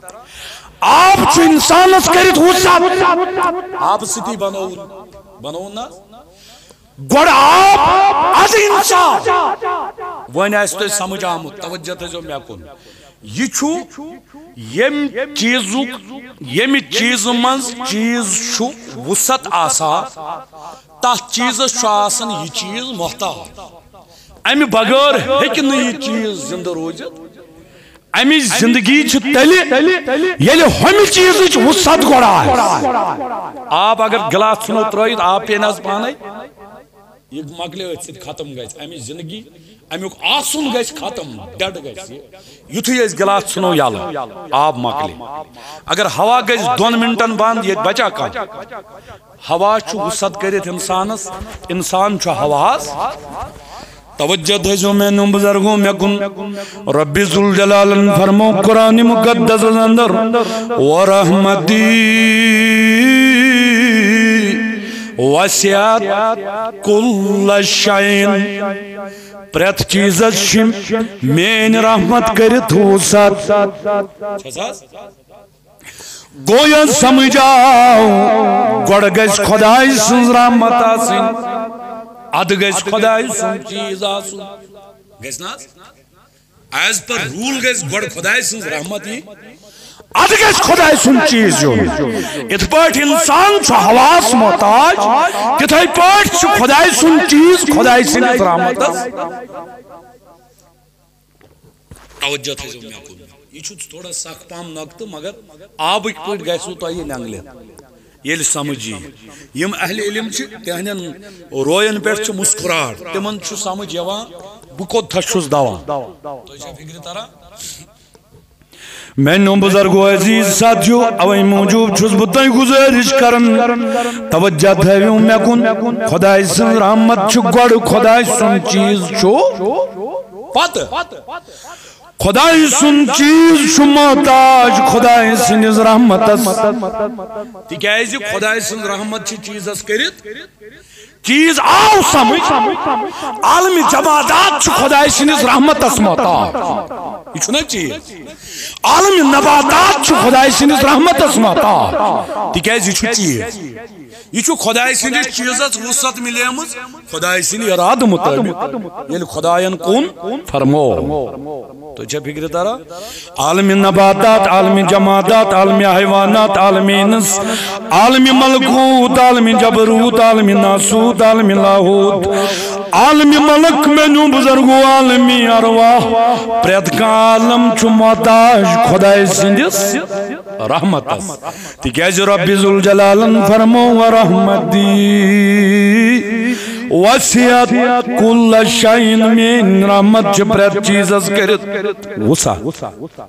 آب چھُ انسانس کٔرِتھ وسعت۔ آبہٕ سۭتی بنووُن، بنووُن نہ؟ گۄڈٕ آب، ادٕ انسان۔ وۄنۍ آسہِ تۄہہِ سمجھ آمُت، توجہ تھٲیزیو مےٚ کُن۔ یہِ چھُ ییٚمہِ چیٖزُک، ییٚمہِ چیٖزٕ منٛز چیٖز چھُ وسعت آسان، تتھ چیٖزس چھُ آسان یہِ چیٖز محتاج۔ امہِ بغٲر ہیٚکہِ نہٕ یہِ چیٖز زندٕ روٗزِتھ۔ امِچ زندگی چھِ تیٚلہِ، ییٚلہِ ہُمہِ چیٖزٕچ وسعت گۄڈٕ آسہِ۔ آب اگر گلاس ژھٕنو ترٲیِتھ، آب پیٚیہِ نہ حظ پانے؟ یہِ مۄکلہِ أتھۍ سۭتۍ ختم گژھِ۔ امِچ زندگی، امیُک آسُن گژھِ ختم، dead گژھِ یہِ۔ یُتھُے أسۍ گلاس ژھٕنو یَلہٕ، آب مۄکلہِ۔ اگر ہوا گژھِ دۄن منٹن بنٛد، ییٚتہِ بچا کانٛہہ؟ ہوا چھُ وسعت کٔرِتھ انسانس، انسان چھُ ہواہس۔ توجہ تھٲیزیو میانیو بزرگو مےٚ کُن۔ رب ذوالجلالن فرمو قرآن مقدسس اندر، "ورحمتی وسعت کل شیء"۔ پرٛٮ۪تھ چیٖزس چھِ میٲنۍ رحمت کٔرِتھ وسعت۔ چھس حظ؟ گویا سمجھ آو، گۄڈٕ گژھِ خۄداے سٕنٛز رحمت آسٕنۍ، ادٕ گژھِ خۄداے سُنٛد چیٖز آسُن۔ گژھِ نہ حظ؟ As per rule گژھِ گۄڈٕ خۄداے سٕنٛز رحمت یِنۍ، ادٕ گژھِ خۄداے سُنٛد چیٖز یُن۔ یِتھ پٲٹھۍ انسان چھُ ہواہس محتاج، تِتھے پٲٹھۍ چھُ خۄداے سُنٛد چیٖز خۄداے سٕنٛدِس رحمتس۔ توجہ تھٲیزیو مےٚ کُن۔ یہِ چھُ تھوڑا سخ پہم نۄقطہٕ، مگر آبٕکۍ پٲٹھۍ گژھِوٕ تۄہہِ یہِ نٮ۪نٛگلِتھ، ییٚلہِ سمجھ یی۔ یِم اہل علم چھِ، تِہنٛدٮ۪ن روین پٮ۪ٹھ چھِ مسکراہٹ، تِمن چھُ سمجھ یِوان بہٕ کوٚت تھَس چھُس دوان۔ تۄہہِ چھا فکرِ تران؟ میانیو بزرگو عزیز ساتھیو، اوے موٗجوٗب چھُس بہٕ تۄہہِ گُزٲرِش کران، توجہ تھٲوِو مےٚ کُن۔ خۄداے سٕنٛز رحمت چھِ گۄڈٕ خۄداے سُنٛد چیٖز چھُ۔ پتہٕ خۄداے سُنٛد چیٖز چھُ محتاج خۄداے سٕنٛدِس رحمتس۔ تِکیازِ خۄداے سٕنٛز رحمت چھِ چیٖزس کٔرِتھ۔ چیٖز آو سمجھ، عالم جمادات چھُ خۄداے سٕنٛدِس رحمتس محتاج۔ یہِ چھُنہ چیٖز؟ عالم نباتات چھُ خۄداے سٕنٛدِس رحمتس محتاج، تِکیازِ یہِ چھُ چیٖز۔ یہِ چھُ خۄداے سٕنٛدِس چیٖزس وسعت مِلیمٕژ خۄداے سٕنٛدِ ارادٕ مُطٲبِق۔ ییٚلہِ خۄدایَن کُن فرمو۔ تۄہہِ چھا فِکرِ تران؟ عالمِ نباتات، عالمِ جمادات، عالمِ حیوانات، عالمِ انس، عالمِ ملکوت، عالمِ جبروت، عالمِ ناسوت، عالمِ لاہوت، عالمِ ملک، میانیو بزرگو، عالمِ ارواح۔ پرٛٮ۪تھ کانٛہہ عالم چھُ محتاج خۄداے سٕنٛدِس رحمتس۔ تِکیازِ رۄبِ ذوالجلالن فرمو، "ورحمتی وسعت کل شیء"، میٲنۍ رحمت چھِ پرٛٮ۪تھ چیٖزس کٔرِتھ وسعت۔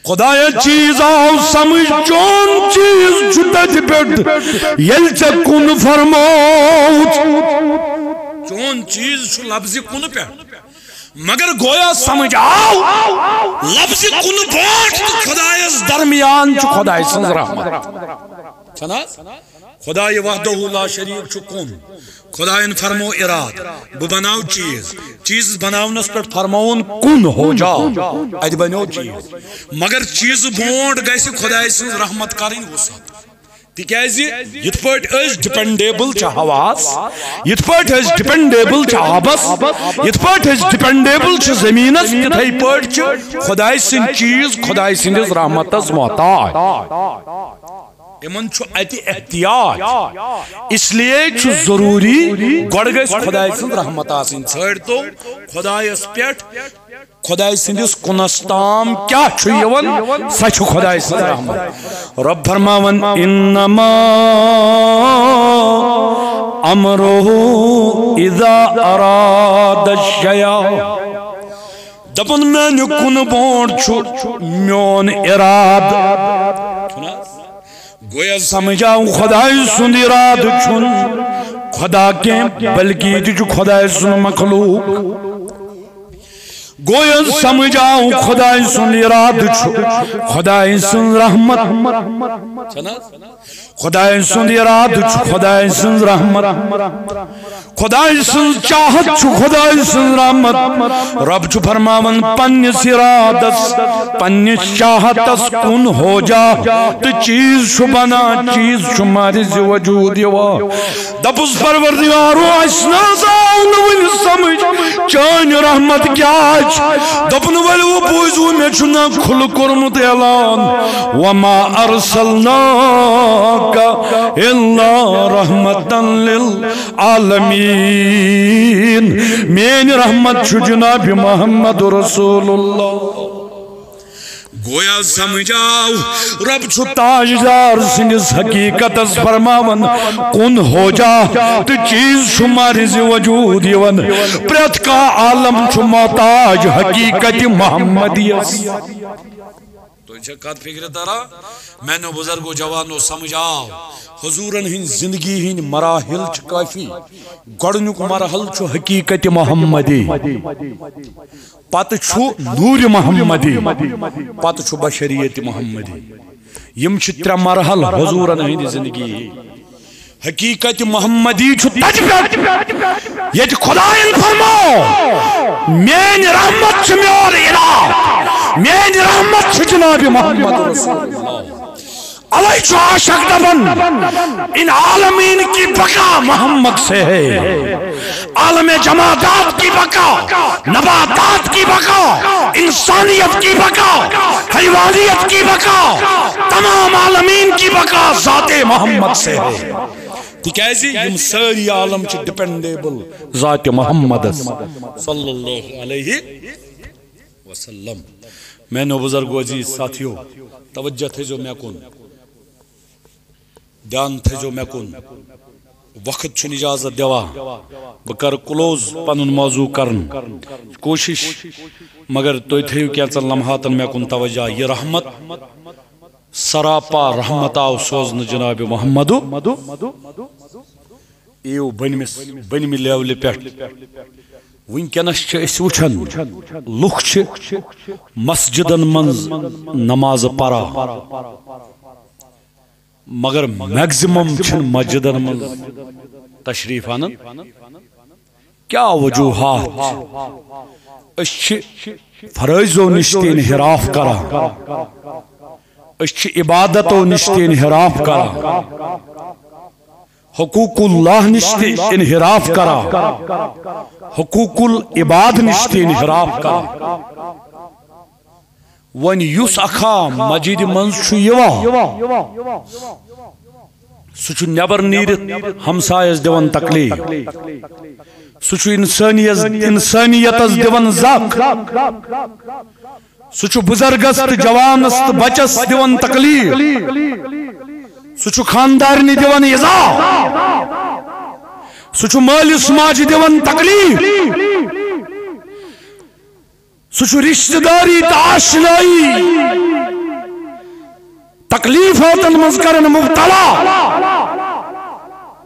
خۄدایا، چیٖز آو سمجھ، چون چیٖز چھُ تٔتھۍ پٮ۪ٹھ، ییٚلہِ ژےٚ کُن فرمووُتھ۔ چون چیٖز چھُ لفظِ کُن پٮ۪ٹھ۔ مگر گویا سمجھ آو، لفظِ کُن برونٹھ تہٕ خۄدایس درمیان چھُ خۄداے سٕنٛز رحمت۔ چھَنہٕ حظ؟ خۄداے وحدہ لا شریک چھُ کُن۔ خۄدایَن فرمو ارادٕ، بہٕ بناو چیٖز۔ چیٖزَس بناونَس پٮ۪ٹھ فرمووُن، "کُن ہو جاؤ"، اَتہِ بنیو چیٖز۔ مگر چیٖزٕ برونٹھ گژھِ خۄداے سٕنٛز رحمت کرٕنۍ وسعت۔ تِکیازِ یِتھ پٲٹھۍ أسۍ ڈپینڈیبل چھِ ہوہَس، یِتھ پٲٹھۍ أسۍ ڈپینڈیبل چھِ آبس، یِتھ پٲٹھۍ أسۍ ڈپینڈیبل چھِ زٔمیٖنس، تِتھے پٲٹھۍ چھِ خۄداے سٕنٛدۍ چیٖز خۄداے سٕنٛدِس رحمتس محتاج۔ یِمن چھُ اَتہِ احتیاج، اس لیے چھُ ضروٗری گۄڈٕ گژھِ خۄداے سٕنٛز رحمت آسٕنۍ۔ ژھٲنٛڈتو خۄدایس پٮ۪ٹھ، خۄداے سٕنٛدِس کُنس تام کیٛاہ چھُ یِوان، سۄ چھِ خۄداے سٕنٛز رحمت۔ رۄب فرماوان، "انما امرہ اذا اراد شیئا"۔ دپان، میانہِ کُنہٕ برونٹھ چھُ میون ارادٕ۔ چھُنہٕ حظ؟ گویا سمجھ آو، خۄداے سُنٛد ارادٕ چھُنہٕ خدا کینٛہہ، بلکہ یہِ تہِ چھُ خدایہِ سُنٛد مخلوق۔ گویا سمجھ آو، خدایہِ سُنٛد ارادٕ چھُ خدایہِ سٕنٛز رحمت۔ چھَنہٕ حظ؟ خدایہِ سُنٛد ارادٕ چھُ خدایہِ سٕنٛز رحمت۔ خدایہِ سٕنٛز چاہت چھُ خدایہِ سٕنٛز رحمت۔ رب چھُ فرماوان پننِس ارادس، پننِس چاہتس کُن ہو جا، تہٕ چیز چھُ بنان، چیز چھُ مارِ زِ وجود یِوان۔ دوٚپُس، پروردگارو، اَسہِ نہ حظ آو نہٕ وُنہِ سمجھ چٲنۍ رحمت کیٛاہ چھِ۔ دوٚپُن، ؤلِو بوٗزِو، مےٚ چھُ نہ کھُلہٕ کوٚرمُت اعلان، وما ارسلناک الا رحمتا للعالمین۔ میٲنۍ رحمت چھُ جناب محمد رسول اللہ۔ گویا سمجھ آو، رب چھُ تاجدار سٕنٛدِس حقیقتس فرماوان، کُن ہو جا، تہٕ چیز چھُ مارِ زِ وجود یِوان۔ پرٛٮ۪تھ کانٛہہ عالم چھُ محتاج حقیقت محمدیس۔ تُہۍ چھا کتھ فکرِ تران؟ میانیو بزرگو جوانو، سمجھ آو، حضورن ہٕنٛدۍ زندگی ہٕنٛدۍ مراحل چھِ کٲفی۔ گۄڈٕنیُک مرحلہٕ چھُ حقیقت محمدی۔ پتہٕ چھُ نوٗرِ محمدی، پتہٕ چھُ بشریت محمدی۔ یِم چھِ ترٛےٚ مرحلہٕ حضوٗرن ہٕنٛدِ زندگی ہٕنٛدۍ۔ حقیقت محمدی چھُ تتہِ پٮ۪ٹھ ییٚتہِ خدایَن فرموو، میٲنۍ رحمت چھِ میون الہ، میٲنۍ رحمت چھِ جناب محمد رسول اللہ۔ اوے چھُ عاشق دپان، ان عالمین کی بقا محمد سے ہے۔ عالم جمادات کی بقا، نباتات کی بقا، انسانیت کی بقا، حیوانیت کی بقا، تمام عالمین کی بقا ذات محمد سے ہے۔ تِکیازِ یِم سٲری عالم چھِ ڈپینڈیبل ذات محمدس صلی اللہ علیہ وسلم۔ میانیو بزرگو، عزیز ساتھیو، توجہ تھٲیزیو مےٚ کُن، دھیان تھٲیزیو مےٚ کُن۔ وقت چھُنہٕ اجازت دِوان بہٕ کرٕ کلوز پنُن موضوع کرن کوٗشش، مگر تُہۍ تھٲیِو کینٛژن لمحاتن مےٚ کُن توجہ۔ یہِ رحمت، سراپا رحمت آو سوزنہٕ جناب محمدو۔ یِیِو بٔنمِس، بٔنمہِ لیولہِ پٮ۪ٹھ۔ وٕنکیٚنَس چھِ أسۍ وٕچھان، لُکھ چھِ مسجدن منٛز نماز پران، مگر میکزیمم چھِنہٕ مسجدن منٛز تشریف انان۔ کیٛاہ وجوہات چھِ؟ أسۍ چھِ فرٲیضو نِش تہِ انحراف کران، أسۍ چھِ عبادتو نِش تہِ انحراف کران، حقوق اللہ نِش تہِ انحراف کران، حقوق العباد نِش تہِ انحراف کران۔ وۄنۍ یُس اکھا مسجدِ منٛز چھُ یِوان، سُہ چھُ نٮ۪بر نیٖرِتھ ہمسایس دِوان تکلیف، سُہ چھُ انسٲنیس، انسٲنیتس دِوان زکھ، سُہ چھُ بُزرگس تہٕ جوانس تہٕ بچس دِوان تکلیف، سُہ چھُ خاندارنہِ دِوان ایذا، سُہ چھُ مٲلِس ماجہِ دِوان تکلیف، سُہ چھُ رشتہٕ دٲری تہٕ آشنایی تکلیفاتن منٛز کران مبتلا۔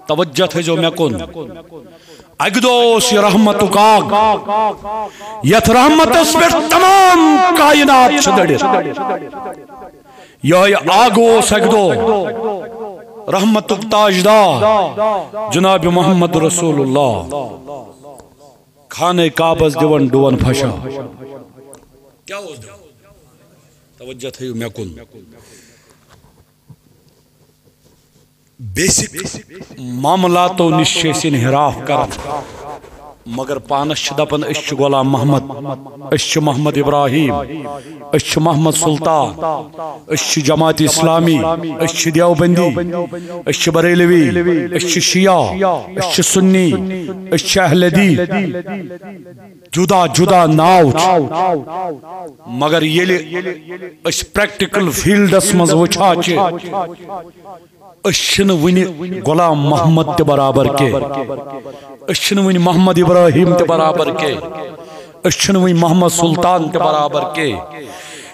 توجہ تھٲیزیو مےٚ کُن۔ اکہِ دۄہ اوس یہِ رحمتُک آگ، یتھ رحمتس پٮ۪ٹھ تمام کائنات چھِ دٔڑِتھ۔ یِہوٚے آگ اوس اکہِ دۄہ رحمتُک تاجدار جناب محمد رسول اللہ۔ خانہ کعبس دِوان ڈُوان پھشان۔ کیٛاہ اوس دِوان؟ توجہ تھٲیِو مےٚ کُن۔ بیسک معاملاتو نِش چھِ أسۍ انحراف کران، مگر پانس چھِ دپان أسۍ چھِ غلام محمد، أسۍ چھِ محمد ابراہیم، أسۍ چھِ محمد سلطان، أسۍ چھِ جماعت اسلامی، أسۍ چھِ دیوبندی، أسۍ چھِ بریلوی، أسۍ چھِ شیعہ، أسۍ چھِ سنی، أسۍ چھِ اہل حدیث۔ جدا جدا ناو چھِ، مگر ییٚلہِ أسۍ پریکٹیکل فیلڈس منٛز وٕچھان چھِ، أسۍ چھِنہٕ وُنہِ غلام محمد تہِ برابر کینٛہہ، أسۍ چھِنہٕ وُنہِ محمد ابراہیم تہِ برابر کینٛہہ، أسۍ چھِنہٕ وُنہِ محمد سلطان تہِ برابر کینٛہہ۔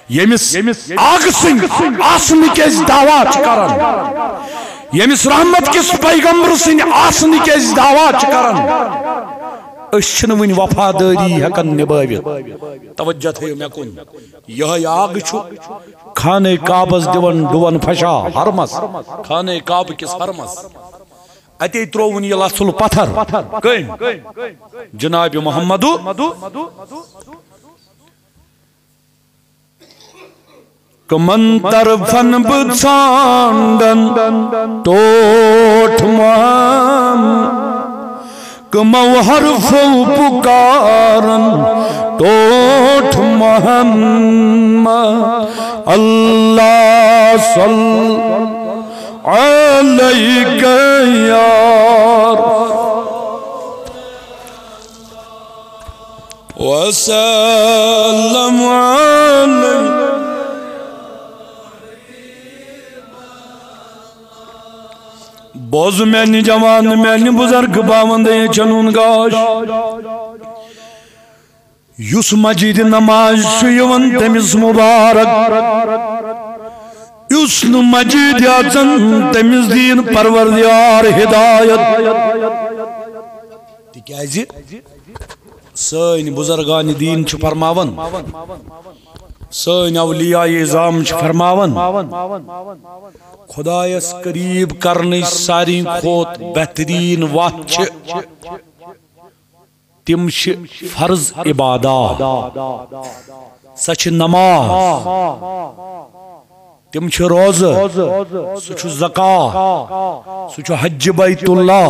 ییٚمِس آگہٕ سٕنٛدۍ آسنٕکۍ أسۍ دعویٰ چھِ کران، ییٚمِس رحمت کِس پیغمبر سٕنٛدِ آسنٕکۍ أسۍ دعویٰ چھِ کران، أسۍ چھِنہٕ وٕنہِ وفادٲری ہٮ۪کان نِبٲوِتھ۔ توجہ تھٲیِو مےٚ کُن، یِہوٚے آگہٕ چھُ خانہ کعبس دِوان ڈُوان پھشا حرمس، خانہ کعبہٕ کِس حرمس۔ اتے ترووُن یہِ لژھُل پتھر۔ کٔمۍ؟ جناب محمد۔ کمن طرفن بہٕ ژھانڈن ٹوٹھ محمد، کمو حرفو پکارن ٹوٹھ محمد۔ اللہ صل علیک یا وسلم علیہ۔ بوز میانہِ جوان، میانہِ بزرگ، باوند أچھن ہُنٛد گاش۔ یُس مسجد نماز چھُ یِوان تٔمِس مبارک، یُس نہٕ مسجد اژان تٔمِس دِیِن پروردگار ہدایت۔ تِکیازِ سٲنۍ بزرگان دین چھِ فرماوان، سٲنۍ اولیاء عظام چھِ فرماوان، خدایس قریب کرنٕچ ساروی کھۄتہٕ بہتریٖن وتھ چھِ، تِم چھِ فرض عبادات۔ سۄ چھِ نماز، تِم چھِ روزٕ، سُہ چھُ زکوٰۃ، سُہ چھُ حج بیت اللہ۔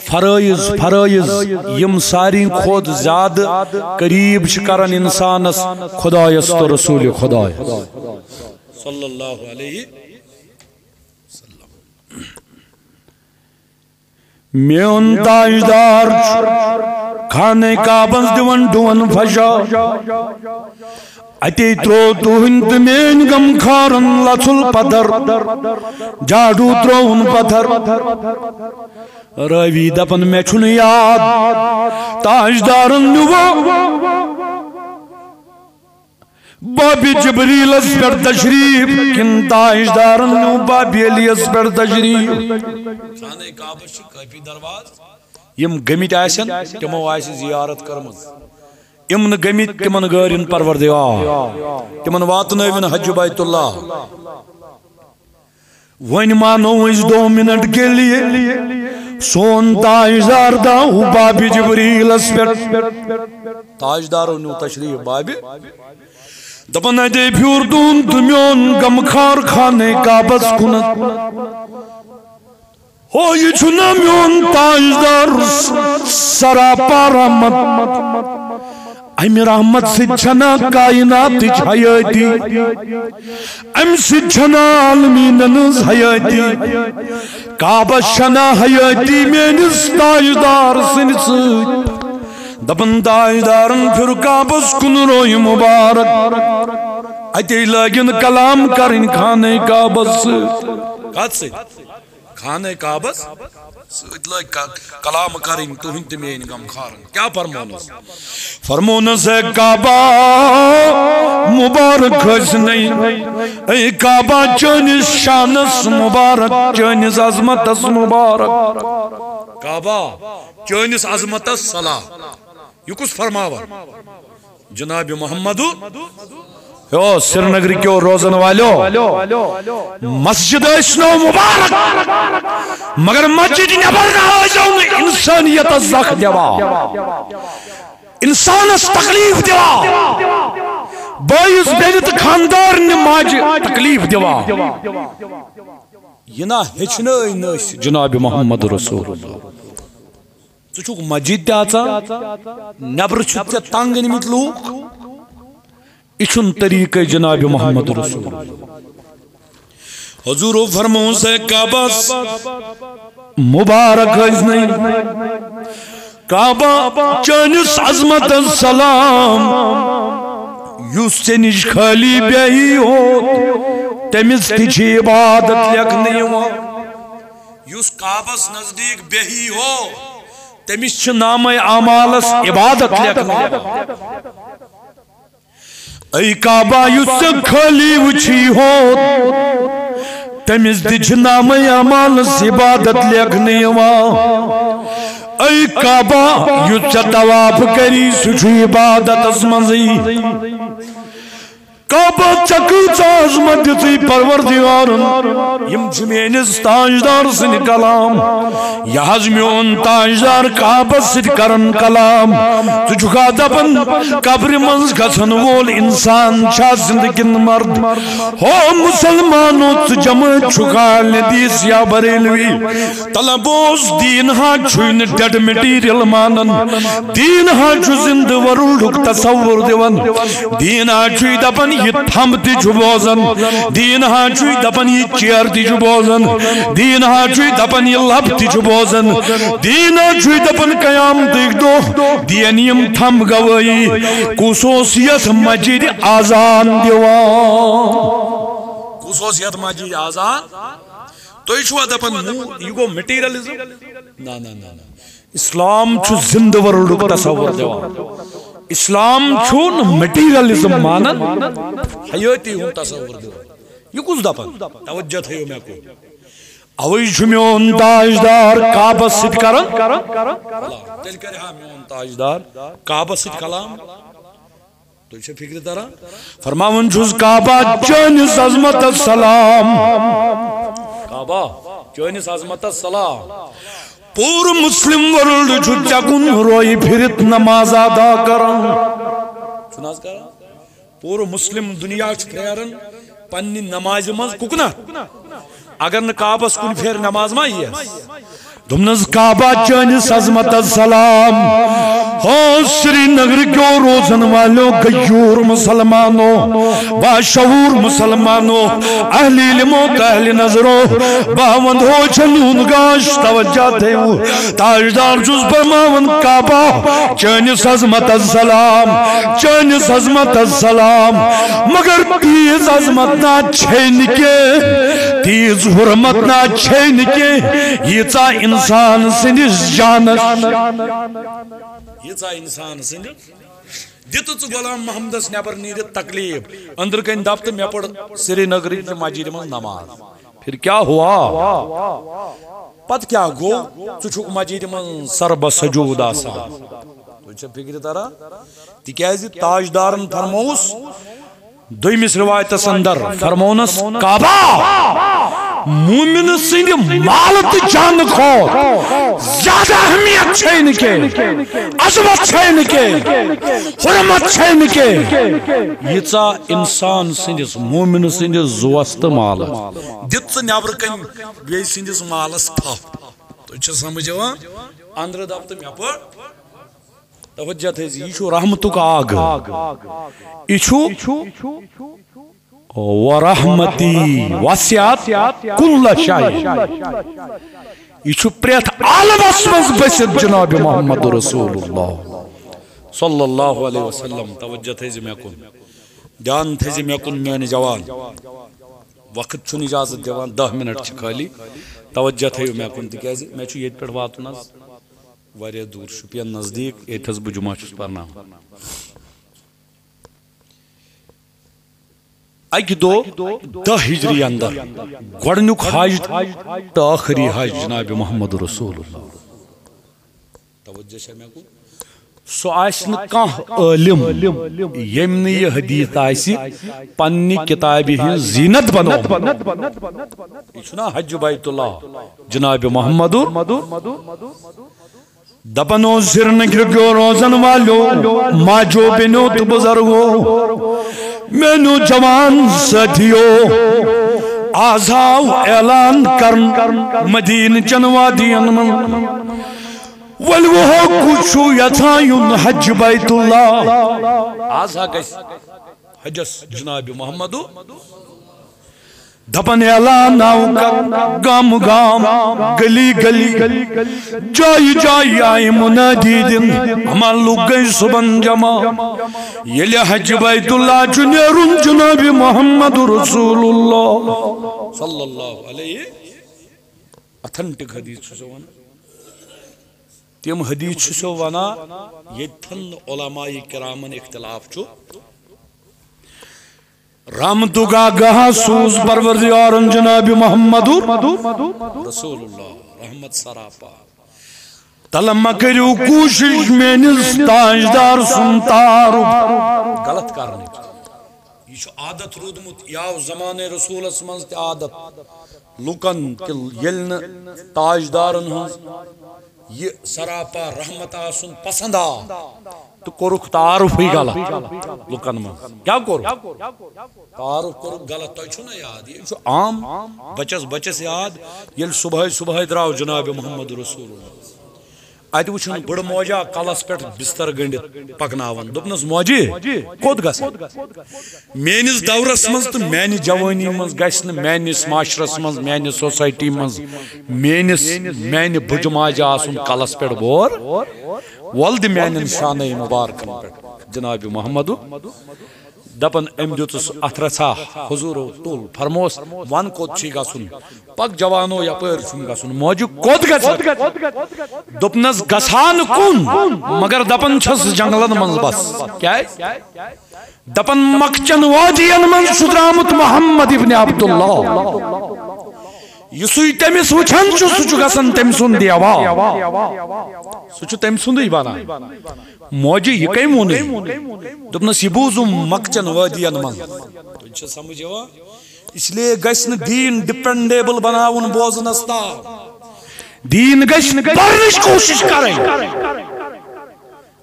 فرٲیض، فرٲیض، یِم ساروی کھۄتہٕ زیادٕ قریب چھِ کران انسانس خدایس تہٕ رسول خدایس صلی اللہ علیہ وسلم۔ میون تاجدار چھُ خانہ کعبس دِوان ڈُون پھشا۔ اتے تروو تُہنٛد تہٕ میٲنۍ غمخارن لژھُل پتھر، جاڈو ترووُن پتھر۔ رٲوی دپان، مےٚ چھُنہٕ یاد تاجدارن نیوٗوا بابِ جبریلس پٮ۪ٹھ تشریف کِنہٕ تاجدارن نیوٗ بابِ علیس پٮ۪ٹھ تشریف؟ خانہ کعبس چھِ کٲفی دروازٕ۔ یِم گٔمٕتۍ آسن، تِمو آسہِ زیارت کٔرمٕژ۔ یِم نہٕ گٔمٕتۍ، تِمن گٲرِن پروردگار، تِمن واتنٲوِن حج بیت اللہ۔ وۄنۍ مانو أسۍ دو منٹ کے لیے، سون تاجدار داو بابِ جبریلس پٮ۪ٹھ۔ تاجدارو نیوٗ تشریف بابِ۔ دپان، اتے پھیوٗر تُہُنٛد تہٕ میون غمخار خانہ کعبس کُنتھ۔ ہو، یہِ چھُنہ میون تاجدار سراپا رحمت؟ امہِ رحمت سۭتۍ چھنا کائناتٕچ حیٲتی، امہِ سۭتۍ چھنا عالمیٖنن ہٕنٛز حیٲتی، کعبس چھنا حیٲتی میٲنِس تاجدار سٕنٛدِ سۭتۍ؟ دپان، تاجدارن پھِر کعبس کُن روے مبارک، اتے لٲگِن کلام کرٕنۍ خانہ کعبس سۭتۍ۔ کتھ سۭتۍ؟ خانہ کعبس سۭتۍ لٲگۍ ک-، کلام کرٕنۍ تُہنٛدۍ تہٕ میٲنۍ غمخارن۔ کیٛاہ فرمونس؟ فرمونس، اے کعبہ مبارک ٲسۍ نَے، اے کعبہ چٲنِس شانس مبارک، چٲنِس عظمتس مبارک۔ کعبہ چٲنِس عظمتس صلاح۔ یہِ کُس فرماوان؟ جناب محمد۔ او سرینگر کیو روزن والو، مسجد ٲسۍ نو مبارک، مگر مسجد نٮ۪بر نہ ٲسۍزیو نہٕ انسانیتس زکھ دِوان، انسانس تکلیف دِوان، بٲیِس بیٚنہِ تہٕ خاندارنہِ ماجہِ تکلیف دِوان۔ یہِ نہ ہیٚچھنٲے نہٕ أسۍ جناب محمد رسول اللہ۔ ژٕ چھُکھ مسجد تہِ اژان، نٮ۪برٕ چھِ ژےٚ تنگ أنمٕتۍ لوٗکھ۔ یہِ چھُنہٕ طریٖقے جناب محمد رسول۔ حضوٗرو فرموو، سے کعبس مبارک ٲسۍ نَے، کعبہ چٲنِس عظمتس سلام، یُس ژےٚ نِش خٲلی بیٚہی ہوت، تٔمِس تہِ چھِ عبادت لیکھنہٕ یِوان۔ یُس کعبس نزدیٖک بیٚہی ہو، تٔمِس چھِ نامہ اعمالس عبادت لیکھنہٕ یِوان۔ اے کعبہ، یُس ژےٚ خٲلی وٕچھی ہو، تٔمِس تہِ چھِ نامہ اعمالس عبادت لیکھنہٕ یِوان۔ اے کعبہ، یُس ژےٚ طواف کری، سُہ چھُ عبادتس منٛزٕے۔ کعبہ، ژےٚ کۭژاہ عظمت دِژٕے پروردگارن۔ یِم چھِ میٲنِس تاجدار سٕنٛدۍ کلام۔ یہِ حظ میون تاجدار کعبس سۭتۍ کران کلام۔ ژٕ چھُکھا دپان، قبرِ منٛز گژھن وول انسان چھا زندٕ کِنہٕ مرد؟ ہو مسلمانو، ژٕ جمٲعت چھُکھا حدیث یا بریلوی؟ طلب اوس، دیٖن ہا چھُے نہٕ dead material مانان۔ دیٖن ہا چھُ زندٕ world ُک تصور دِوان۔ دیٖن ہا چھُے دپان، یہِ تھمب تہِ چھُ بوزان۔ دیٖن ہا چھُے دپان، یہِ chair تہِ چھُ بوزان۔ دیٖن ہا چھُے دپان، یہِ لب تہِ چھُ بوزان۔ دیٖن ہا چھُے دپان، قیامتٕکۍ دۄہ دِین یِم تھمب گوٲہی۔ کُس اوس یتھ مسجدِ اذان دِوان؟ کُس اوس یتھ مسجدِ اذان؟ تُہۍ چھِوا دپان، مو-، یہِ گوٚو materialism؟ نہ، نہ، نہ، نہ۔ اسلام چھُ زندٕ world ُک تصور دِوان۔ اسلام چھُنہٕ materialism مانان، حیٲتی ہُنٛد تصور دِوان۔ یہِ کُس دپان؟ توجہ تھٲیِو مےٚ کُن۔ اوے چھُ میون تاجدار کعبس سۭتۍ کران۔ تیٚلہِ کرِ ہا میون تاجدار کعبس سۭتۍ کلام۔ تُہۍ چھا فکرِ تران؟ فرماوان چھُس، کعبہ، چٲنِس عظمتس سلام۔ کعبہ، چٲنِس عظمتس سلام۔ پوٗرٕ مسلم world چھُ ژےٚ کُن روے پھِرِتھ نماز ادا کران۔ چھُنہٕ حظ کران؟ پوٗرٕ مسلم دُنیا چھُ پھیران پننہِ نمازِ منٛز کُکنتھ۔ اگر نہٕ کعبس کُن پھیرِ، نماز ما یِیَس؟ دوٚپنَس، کعبہ، چٲنِس عظمتس سلام۔ ہو سرینگر کیو روزن والو، غیور مسلمانو، باشعور مسلمانو، اہل علم و اہل نظرو، باوند ہو چھلون گاش، توجہ تھٲیِو۔ تاجدار چھُس فرماوان، کعبہ، چٲنِس عظمتس سلام، چٲنِس عظمتس سلام۔ مگر تیٖژ عظمت نا چھے نہٕ کینٛہہ، تیٖژ حرمت نا چھے نہٕ کینٛہہ، ییٖژاہ انسان سٕنٛدِس جانس۔ ییٖژاہ انسان سٕنٛدِس۔ دِتہٕ ژٕ غلام محمدس نٮ۪بر نیٖرِتھ تکلیف، أنٛدرٕ کنۍ دب تہٕ مےٚ پٔر سرینگرٕچ مسجدِ منٛز نماز۔ پھر کیا ہوا؟ پتہٕ کیٛاہ گوٚو؟ ژٕ چھُکھ مسجدِ منٛز سر بسجود آسان۔ تُہۍ چھا فکرِ تران؟ تِکیٛازِ تاجدارن فرمووُس دوٚیمِس رِوایتس اندر، فرموونس، کعبہ، مومن سٕنٛدِ مال تہٕ جانہٕ کھۄتہٕ زیادٕ اہمیت چھے نہٕ کینٛہہ، عظمت چھے نہٕ کینٛہہ، حرمت چھے نہٕ کینٛہہ، ییٖژاہ انسان سٕنٛدِس، مومن سٕنٛدِس زُوس تہٕ مالس۔ دِژ ژٕ نٮ۪برٕ کنۍ بیٚیہِ سٕنٛدِس مالس تھپھ۔ تُہۍ چھا سمجھ یِوان؟ اندرٕ دب تہٕ مےٚ پٔر۔ توجہ تھٲیزِ، یہِ چھُ رحمتُک آگ۔ یہِ چھُ ورحمتی وسعت کل شیء۔ یہِ چھُ پرٛٮ۪تھ عالمس منٛز بٔسِتھ جناب محمد رسول اللہ صلی اللہ علیہ وسلم۔ توجہ تھٲیزِ مےٚ کُن، دیان تھٲیزِ مےٚ کُن میٲنۍ جوان۔ وقت چھُنہٕ اجازت دِوان، دَہ منٹ چھِ خٲلی۔ توجہ تھٲیِو مےٚ کُن، تِکیٛازِ مےٚ چھُ ییٚتہِ پٮ۪ٹھ واتُن حظ واریاہ دوٗر، شُپین نزدیٖک، ییٚتہِ حظ بہٕ جمعہ چھُس پرناوان۔ اکہِ دۄہ دَہ ہجری اندر گۄڈٕنیُک حج تہٕ ٲخری حج جناب محمد رسول اللہ۔ توجہ چھا مےٚ کُن؟ سُہ آسہِ نہٕ کانٛہہ عٲلِم، ییٚمۍ نہٕ یہِ حدیث آسہِ پننہِ کِتابہِ ہٕنٛز زیٖنت بنٲومٕژ۔ یہِ چھُنہ حج بیت اللہ جناب محمد۔ دپان اوس، سرینگرٕ کیو روزن والیو، ماجو، بیٚنیو تہٕ بُزرگو، میٛانیو جوان سٲتھیو، آز آو اعلان کرنہٕ مدیٖنہٕ چٮ۪ن وادین منٛز، ؤلِو ہو، کُس چھُ یژھان یُن حج بیت اللہ؟ آز ہا گژھِ حجس جناب محمد۔ دپان اعلان آو کرنہٕ، گام گام، گلی گلی، جایہِ جایہِ آیہِ منادی دِنہٕ، اما لوٗکھ گٔے صبحن جمع۔ ییٚلہِ حج بیت اللہ چھُ نیرُن، جناب محمد رسول اللہ صلی اللہ علیہ، authentic حدیث چھُ سُہ ونان۔ تِم حدیث چھِ سُہ ونان، ییٚتٮ۪ن علماء کرامن اختلاف چھُ۔ رحمتُک آگاہ سوز پروردگارن جناب محمد رسول اللہ، رحمت سراپا۔ تلہ مہ کٔرِو کوٗشِش میٲنِس تاجدار سُنٛد تعارُف غلط کرنٕچ۔ یہِ چھُ عادت روٗدمُت، یہِ آو زمانہٕ رسولس منٛز تہِ عادت۔ لُکن تہِ ییٚلہِ نہٕ تاجدارن ہٕنٛز یہِ سراپا رحمت آسُن پسند آو تہٕ کوٚرُکھ تعارفٕے غلط لُکن منٛز۔ کیٛاہ کوٚرُکھ؟ تعارف کوٚرُکھ غلط۔ تۄہہِ چھُو نا یاد، یہِ چھُ عام بچس بچس یاد، ییٚلہِ صبحٲے صبحٲے درٛاو جناب محمد رسول اللہ۔ اتہِ وٕچھُن بٕڑٕ موجا کلس پٮ۪ٹھ بستر گٔنڈِتھ پکناوان۔ دوٚپنس، "موجی، کوٚت گژھان؟ میٲنِس دورس منٛز تہٕ میانہِ جوٲنی منٛز گژھِ نہٕ میٲنِس معاشرس منٛز، میانہِ سوسایٹی منٛز، میٲنِس، میانہِ بُجہِ ماجہِ آسُن کلس پٮ۪ٹھ بور۔ ول دِ میانٮ۪ن شانَے مُبارکن پٮ۪ٹھ جناب محمدُک۔" دپان أمۍ دیُتُس اتھ رژھا، حضوٗرو تُل، فرموس، "ون کوٚت چھُے گژھُن؟" پک جوانو، یپٲرۍ چھُم گژھُن۔ موجہِ، "کوٚت گژھکھ؟" دوٚپنس، "گژھان کُن، مگر دپان چھس جنگلن منٛز بس۔" کیٛازِ؟ دپان، "مکچن وادین منٛز چھُ درامُت محمد ابن عبداللہ۔ یُسُے تٔمِس وٕچھان چھُ، سُہ چھُ گژھان تٔمۍ سُنٛد دیوا، سُہ چھُ تٔمۍ سُنٛدُے بنان۔" موجہِ، "یہِ کٔمۍ ووٚنُے؟" دوٚپنس، "یہِ بوٗزُم مکچن وادین منٛز۔" تۄہہِ چھا سمجھ یِوان؟ اس لیے گژھِ نہٕ دیٖن ڈِپینڈیبل بناوُن بوزنس تام۔ دیٖن گژھِ پرنٕچ کوٗشِش کرٕنۍ۔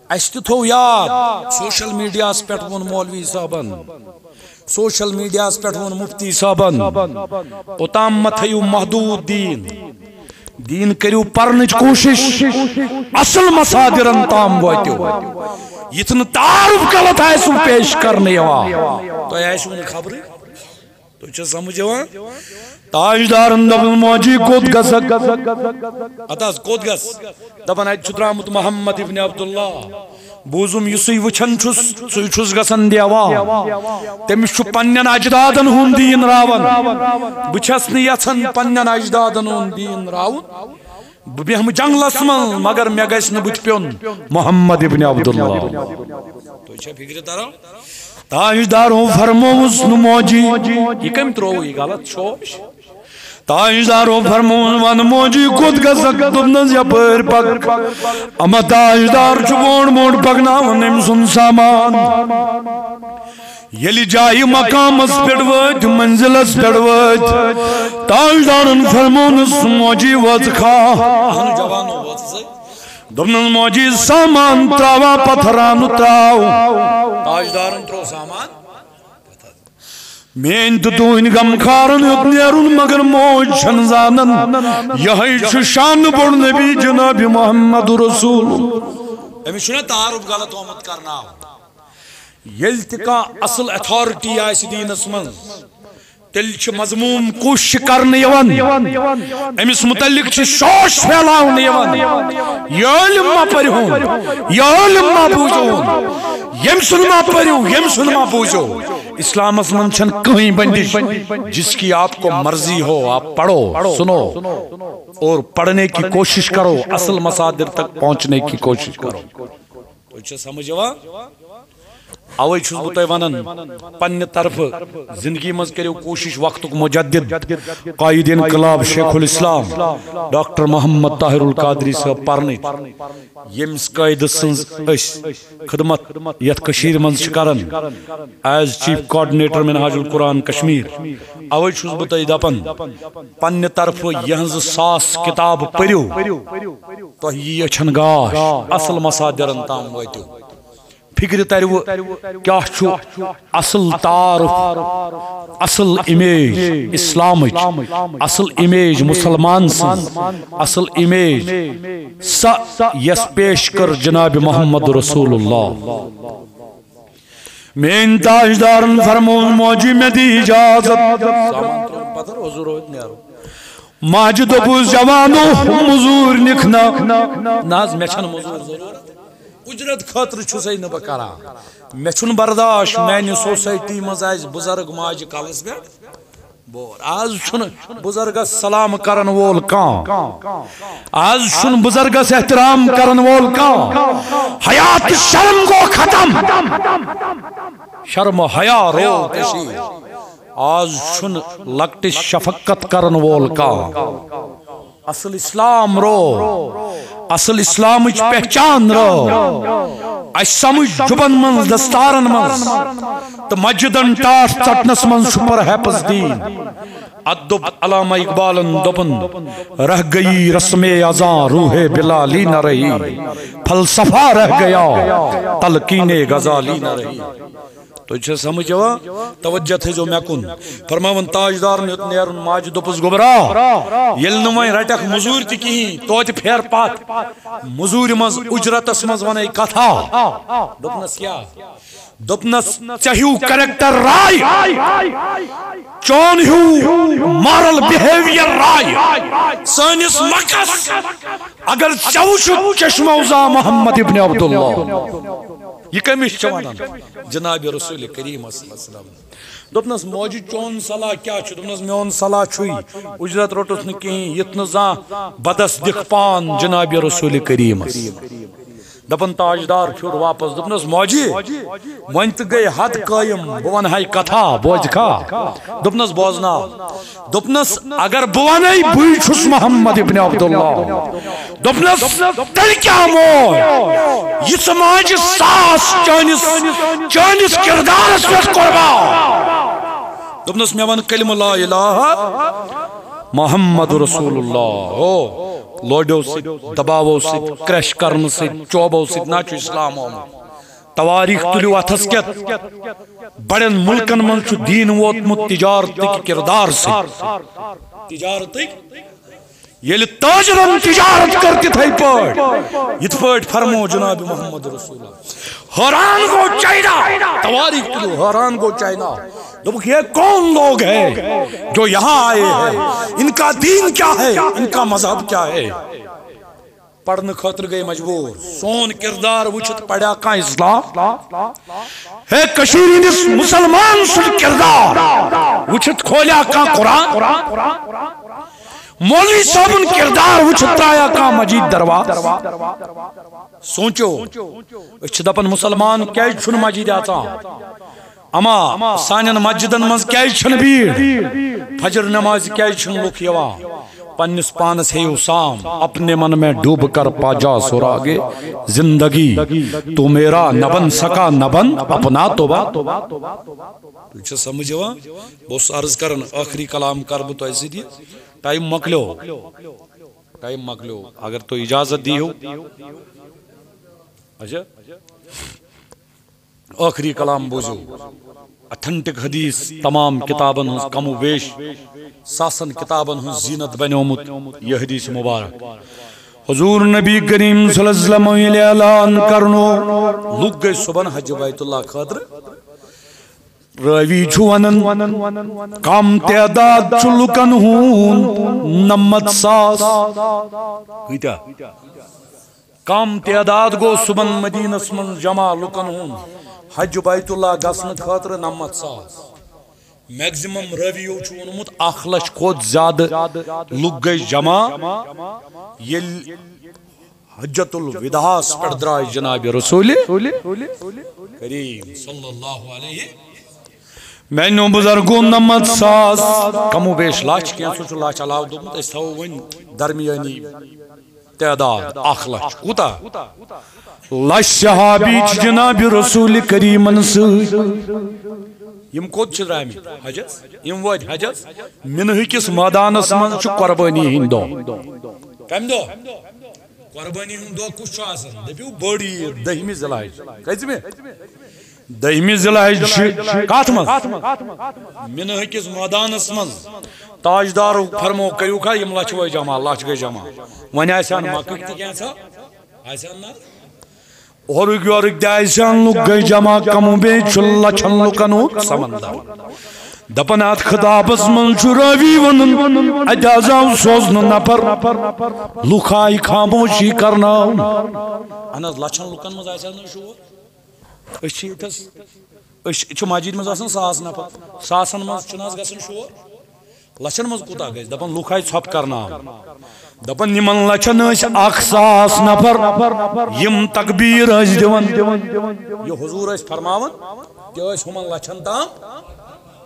اسہِ تہِ تھوٚو یاد، سوشل میڈیاہس پٮ۪ٹھ ووٚن مولوی صٲبن، سوشل میڈیاہس پٮ۪ٹھ ووٚن مفتی صٲبن، اوٚتام مہ تھٲیِو محدوٗد دیٖن۔ دیٖن کٔرِو پرنٕچ کوٗشِش، اصل مصادرن تام وٲتِو۔ یِتھ نہٕ تعارُف غلط آسِوٕ پیش کرنہٕ یِوان۔ تۄہہِ آسِوٕ نہٕ خبرٕے۔ تۄہہِ چھا سمجھ یِوان؟ تاجدارن دوٚپُن، "موجی، کوٚت گژھکھ؟" ادٕ حظ، کوٚت گژھ؟ دپان، "اتہِ چھُ درامُت محمد ابن عبداللہ۔ بوٗزُم، یُسُے وٕچھان چھُس، سُے چھُس گژھان دیوا۔ تٔمِس چھُ پننٮ۪ن اجدادن ہُنٛد دیٖن راوان۔ بہٕ چھَس نہٕ یژھان پننٮ۪ن اجدادن ہُنٛد دیٖن راوُن۔ بہٕ بیٚہمہٕ جنگلس منٛز، مگر مےٚ گژھِ نہٕ بُتھِ پیوٚن محمد ابن عبداللہ۔" تۄہہِ چھا فِکرِ تران؟ تاجدارو فرمووُس نہٕ، "موجی، یہِ کٔمۍ ترٛوو یہِ غلط شوش؟" تاجدارو فرمووُن، "ون موجی، کوٚت گژھکھ؟" دوٚپنس، "یپٲرۍ پک۔" اما تاجدار چھُ برونٛٹھ برونٛٹھ پکناوان أمۍ سُنٛد سامان۔ ییٚلہِ جایہِ مقامس پٮ۪ٹھ وٲتۍ، منزلس پٮ۪ٹھ وٲتۍ، تاجدارن فرموونس، "موجی، وٲژ کھا؟" اہن جوانو، وٲژ سا۔ دوٚپنس، "موجی، سامان تراوا، پتھرانہٕ تراو۔" تاجدارن ترٛوو سامان۔ میٲنۍ تہٕ تُہنٛدۍ غمخارن ہیوٚت نیرُن، مگر موج چھنہٕ زانان۔ یہے چھُ شان بوٚڑ نبی جناب محمد رسول۔ أمِس چھُنہ تعارُف غلط آمُت کرناونہٕ۔ ییٚلہِ تہِ کانٛہہ اصل اتھارٹی آسہِ دیٖنس منٛز، تیٚلہِ چھِ مذموم کوٗشش کرنہٕ یِوان أمِس متعلق چھِ شوش پھیلاونہٕ یِوان۔ یہِ عٲلِم ما پٔرِہون، یہِ عٲلِم ما بوٗزِہون، ییٚمۍ سُنٛد ما پٔرِو، ییٚمۍ سُنٛد ما بوٗزِو۔ اسلامس منٛز چھنہٕ کٕہٕنۍ بندش۔ جس کی آپ کو مرضی ہو، آپ پڑھو، سنو اور پڑھنے کی کوشش کرو، اصل مصادر تک پہنچنے کی کوشش کرو۔ تۄہہِ چھا سمجھ یِوان؟ اوے چھُس بہٕ تۄہہِ ونان، پننہِ طرفہٕ زندگی منٛز کٔرِو کوٗشِش، وقتُک مجدد، قائد انقلاب شیخ الاسلام ڈاکٹر محمد طاہر القادری صٲب پرنٕچ، ییٚمِس قٲیدٕ سٕنٛز أسۍ خدمت یتھ کٔشیٖرِ منٛز چھِ کران، as chief coordinator منہاج القرآن کشمیر۔ اوے چھُس بہٕ تۄہہِ دپان، پننہِ طرفہٕ یِہنٛزٕ ساس کتابہٕ پٔرِو، تۄہہِ یی أچھن گاش، اصل مصادرن تام وٲتِو۔ فکرِ ترِ وٕ کیٛاہ چھُ اصل تعارف، اصل امیج اسلامٕچ، اصل امیج مسلمان سٕنٛز، اصل امیج سۄ یۄس پیش کٔر جناب محمد رسول اللہ۔ میٲنۍ تاجدارن فرمووُن، موجی مےٚ دی اجازت۔ سامان ترٛووُن پتھر، حضور ٲدۍ نیرو۔ ماجہِ دوٚپُس، جوانو، مٔزوٗرۍ نِکھ نہ۔ نہ حظ، مےٚ چھَنہٕ مٔزوٗرۍ ضروٗرت۔ اُجرت خٲطرٕ چھُسَے نہٕ بہٕ کران۔ مےٚ چھُنہٕ برداش، میانہِ سوسایٹی منٛز آسہِ بُزرگ ماجہِ کلس پٮ۪ٹھ بور۔ آز چھُنہٕ بُزرگس سلام کرن وول کانٛہہ۔ آز چھُنہٕ بُزرگس احترام کرن وول کانٛہہ۔ حیا تہٕ شرم گوٚو ختم۔ شرم و حیا روو کٔشیٖر۔ آز چھُنہٕ لۄکٹِس شفقت کرن وول کانٛہہ۔ اصل اسلام رو، اصل اسلامٕچ پہچان رو۔ اسہِ سمجھ جُبن منٛز، دستارن منٛز تہٕ مسجدن ٹاٹھ ژٹنس منٛز چھُ پرہیپس دین۔ اتھ دوٚپ علامہ اقبالن، دوٚپُن، رہ گئی رسم ازاں روح بلالی نہ رہی، فلسفہ رہ گیا تلقین غزالی نہ رہی۔ تُہۍ چھا سمجھ یِوان؟ توجہ تھٲیزیو مےٚ کُن۔ فرماوان تاجدارن ہیوٚت نیرُن، ماجہِ دوٚپُس، گوٚبرا، ییٚلہِ نہٕ وۄنۍ رٹکھ مٔزوٗرۍ تہِ کِہیٖنۍ، توتہِ پھیر پتھ۔ مٔزوٗرِ منٛز، اُجرتس منٛز ونے کتھا۔ دوٚپنس، کیٛاہ؟ دوٚپنس، ژےٚ ہیوٗ character رائے، چون ہیوٗ moral behaviour رائے، سٲنِس مکس اگر ژےٚ وٕچھُتھ چشمہ وزا محمد ابن عبداللہ، یہِ کٔمِس چھِ ونان؟ جناب رسول کریم صلی اللہ علیہ وسلم۔ دوٚپنس، موجی، چون صلاح کیٛاہ چھُ؟ دوٚپنس، میون صلاح چھُے، اُجرت روٚٹُس نہٕ کِہیٖنۍ، یِتھ نہٕ زانٛہہ بدس دِکھ پان جناب رسول کریمس۔ دپان تاجدار پھیوٚر واپس، دوٚپنس، موجی، وۄنۍ تہِ گٔے حد قٲیِم، بہٕ ونہٕ ہاے کتھا، بوزکھا؟ دوٚپنس، بوزناو۔ دوٚپنس، اگر بہٕ ونے بٕے چھُس محمد ابن عبداللہ، دوٚپنس، تیٚلہِ کیٛاہ موج؟ یِژھ ماجہِ ساس چٲنِس، چٲنِس کردارس پٮ۪ٹھ قربان۔ دوٚپنس، مےٚ ون کلمہٕ لا الہ محمد رسول اللہ۔ ہو، لوڈیو سۭتۍ، دباوو سۭتۍ، کرش کرنہٕ سۭتۍ، چوبو سۭتۍ نہ چھُ اسلام آمُت۔ تواریخ تُلِو اتھس کٮ۪تھ۔ بڑٮ۪ن مُلکن منٛز چھُ دیٖن ووتمُت تجارتٕکۍ کردار سۭتۍ۔ تجارتٕکۍ، ییٚلہِ تاجرن تجارت کٔر تِتھے پٲٹھۍ، یِتھ پٲٹھۍ فرمو جناب محمد رسول اللہ۔ حیران گوٚو چائنا، تواریخ تُلِو، حیران گوٚو چائنا۔ دوٚپُکھ، یہ کون لوگ ہے جو یہاں آئے ہیں؟ ان کا دین کیا ہے؟ ان کا مذہب کیا ہے؟ پرنہٕ خٲطرٕ گٔے مجبوٗر۔ سون کردار وٕچھِتھ پریا کانٛہہ اسلام؟ ہے، کٔشیٖرِ ہٕنٛدِس مُسلمان سُنٛد کردار وٕچھِتھ کھولیا کانٛہہ قرآن؟ مولوی صٲبُن کردار وٕچھِتھ ترٛایا کانٛہہ مسجد دروازٕ؟ سونٛچو، أسۍ چھِ دپان مُسلمان کیٛازِ چھُنہٕ مسجد اژان؟ اما سانٮ۪ن مسجدن منٛز کیٛازِ چھنہٕ بھیڑ؟ فجر نمازِ کیٛازِ چھِنہٕ لُکھ یِوان؟ پننِس پانس ہیٚیِو سام، اپنے من میں ڈوب کر پا جا سراغ زندگی۔ تو میرا نہ بن سکا، نہ بن اپنا تو بن۔ تُہۍ چھا سمجھ یِوان؟ بہٕ اوسُس عرض کران، ٲخری کلام کرٕ بہٕ تۄہہِ سۭتۍ یہِ۔ ٹائم مۄکلیو، ٹائم مۄکلیو۔ اگر تُہۍ اجازت دیٖہِو۔ اچھا، ٲخری کلام بوٗزِو۔ اتھنٹک حدیث، تمام کتابن ہٕنٛز کم و بیش، ساسن کتابن ہٕنٛز زینت بنیومُت یہِ حدیث مبارک۔ حضور نبی کریم صلی اللہ علیہ وسلم ییٚلہِ اعلان کرنو، لُکھ گٔے صبحن حج بیت اللہ خٲطرٕ۔ رٲوی چھُ ونان، کم تعداد چھُ لُکن ہُنٛد، نَمَتھ ساس۔ کۭتیاہ؟ کم تعداد گوٚو صبحن مدینس منٛز جمع لُکن ہُنٛد حج بیت اللہ گژھنہٕ خٲطرٕ، نَمَتھ ساس۔ میکزیمم رٲویو چھُ ووٚنمُت، اکھ لچھ کھۄتہٕ زیادٕ لُکھ گٔے جمع ییٚلہِ حجت الوداعس پٮ۪ٹھ درٛاے جناب رسول کریم صلی اللہ علیہ۔ میانیو بزرگو، نَمَتھ ساس، کم و بیش لچھ، کینٛژھو چھُ لچھ علاوٕ دوٚپمُت، أسۍ تھاوو وۄنۍ درمیٲنی تعداد اکھ لچھ۔ کوٗتاہ؟ لچھ صحابی چھِ جناب رسول کریمن سۭتۍ۔ یِم کوٚت چھِ درٛامٕتۍ حجس؟ یِم وٲتۍ حجس۔ منہٕ کِس مٲدانس منٛز چھُ قربٲنی ہٕنٛدۍ دۄہ۔ کمہِ دۄہ؟ قربٲنی ہُنٛد دۄہ کُس چھُ آسان؟ دٔپِو، بٔڑ عیٖد، دٔہمہِ ذی الحج۔ کٔژمہِ؟ دٔہمہِ ذی الحج چھِ کتھ منٛز؟ منہٕ کِس مٲدانس منٛز۔ تاجدارو فرمو، کٔرِو کھا یِم لچھٕ وٲے جمع، لچھ گٔے جمع۔ وۄنۍ آسہِ ہن مکٕکۍ تہِ کینٛژھا؟ آسہِ ہن نہ؟ اورُک یورُک تہِ آسہِ ہن، لُکھ گٔے جمع، کم و بیش چھُ لچھن لُکن ہُنٛد سمندر۔ دپان اتھ خطابس منٛز چھُ رٲوی ونان، اتہِ حظ آو سوزنہٕ نفر، لُکھ آیہِ خاموشی کرناونہٕ۔ اہن حظ، لچھن لُکن منٛز آسہِ ہا نہٕ شور۔ أسۍ چھِ ییٚتھس، أسۍ چھِ مسجد منٛز آسان ساس نفر، ساسن منٛز چھُنہٕ حظ گژھان شور؟ لچھن منٛز کوٗتاہ گژھِ؟ دپان لُکھ آیہِ ژھۄپہٕ کرناونہٕ۔ دپان یِمن لچھن ٲسۍ اکھ ساس نفر، یِم تکبیر ٲسۍ دِوان۔ یہِ حضور ٲسۍ فرماوان، تہِ ٲسۍ ہُمن لچھن تام۔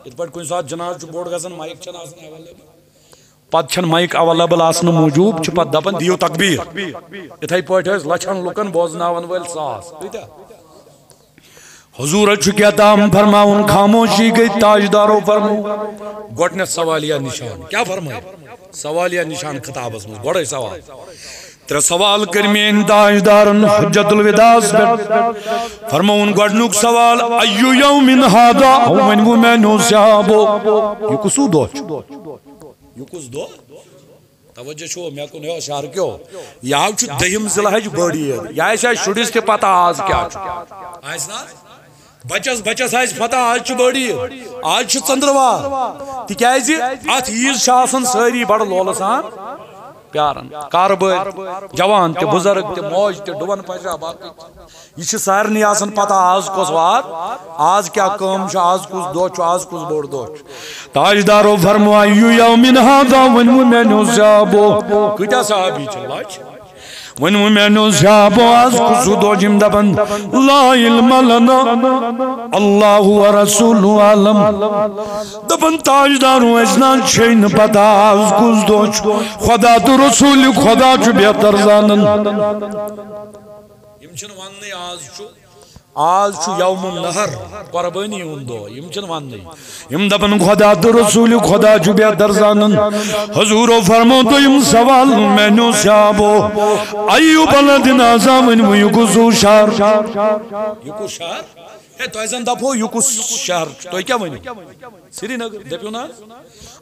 یِتھ پٲٹھۍ کُنہِ ساتہٕ جنازٕ چھُ بوٚڑ گژھان، مایِک چھنہٕ آسان ایویلیبل، پتہٕ چھنہٕ مایِک ایویلیبل آسنہٕ موٗجوٗب چھِ پتہٕ دپان، دِیِو تکبیر۔ یِتھے پٲٹھۍ ٲسۍ لچھن لُکن بوزناون وٲلۍ ساس۔ کۭتیاہ؟ حضورس چھُ کیٛاہ تام فرماوُن، خاموشی گٔے۔ تاجدارو فرموو، گۄڈٕنیتھ سوالیہ نشان۔ کیٛاہ فرمٲے؟ سوالیہ نشان خطابس منٛز گۄڈے سوال۔ ترٛےٚ سوال کٔرۍ میٲنۍ تاجدارن حجت الوداعس پٮ۪ٹھ۔ فرمووُن گۄڈٕنیُک سوال، ایُّ یومٍ ھذا؟ وۄنۍ ووٚن میانیو صحابو، یہِ کُس ہیوٗ دۄہ چھُ؟ یہِ کُس دۄہ؟ توجہ چھُو مےٚ کُن؟ یہِ شہر کیو، یہِ حظ چھُ دٔہِم ذی الحج، بٔڑ عیٖد۔ یہِ آسہِ اَسہِ شُرِس تہِ پتہ آز کیٛاہ چھُ۔ آسہِ نہ حظ؟ بچس، بچس آسہِ پتہ آز چھُ بٔڑ عیٖد، آز چھُ ژٔنٛدٕروار۔ تِکیٛازِ اَتھ عیٖذ چھِ آسان سٲری بڑٕ لولہٕ سان پیاران۔ کارٕبٲرۍ، جوان تہِ، بُزرگ تہِ، موج تہِ، ڈُوَن پشا، باقٕے۔ یہِ چھِ سارنٕے آسان پتہ آز کۄس وار، آز کیٛاہ کٲم چھِ، آز کُس دۄہ چھُ، آز کُس بوٚڑ دۄہ چھُ۔ تاجدارو فرموو، ایُّ یومٍ ھذا؟ وۄنۍ ووٚن میانیو صحابو۔ کۭتیٛاہ صحابی چھِ؟ لچھ۔ وۄنۍ ووٚن میانیو صحابو، آز کُس ہیوٗ دۄہ چھُ؟ یِم دپان، لا علم لنا، اللہ ورسولہ اعلم۔ دپان تاجدارو، اَسہِ نہ حظ چھے نہٕ پتہ آز کُس دۄہ چھُ، خدا تہٕ رسول خدا چھُ بہتر زانان۔ یِم چھِنہٕ وننٕے آز چھُ، آز چھُ یوم النحر، قربٲنی ہُنٛد دۄہ، یِم چھِنہٕ وننٕے۔ یِم دپن خدا تہٕ رسول خدا چھُ بہتر زانان۔ حضورو فرموو دوٚیِم سوال، میانیو صحابو، ایُّ بلدٍ ھذا؟ وۄنۍ وۄنۍ یہِ کُس ہیوٗ شہر؟ یہِ کُس شہر؟ ہے، تۄہہِ زن دپو یہِ کُس شہر چھُ، تُہۍ کیٛاہ ؤنِو؟ سرینگر، دٔپِو نہ حظ؟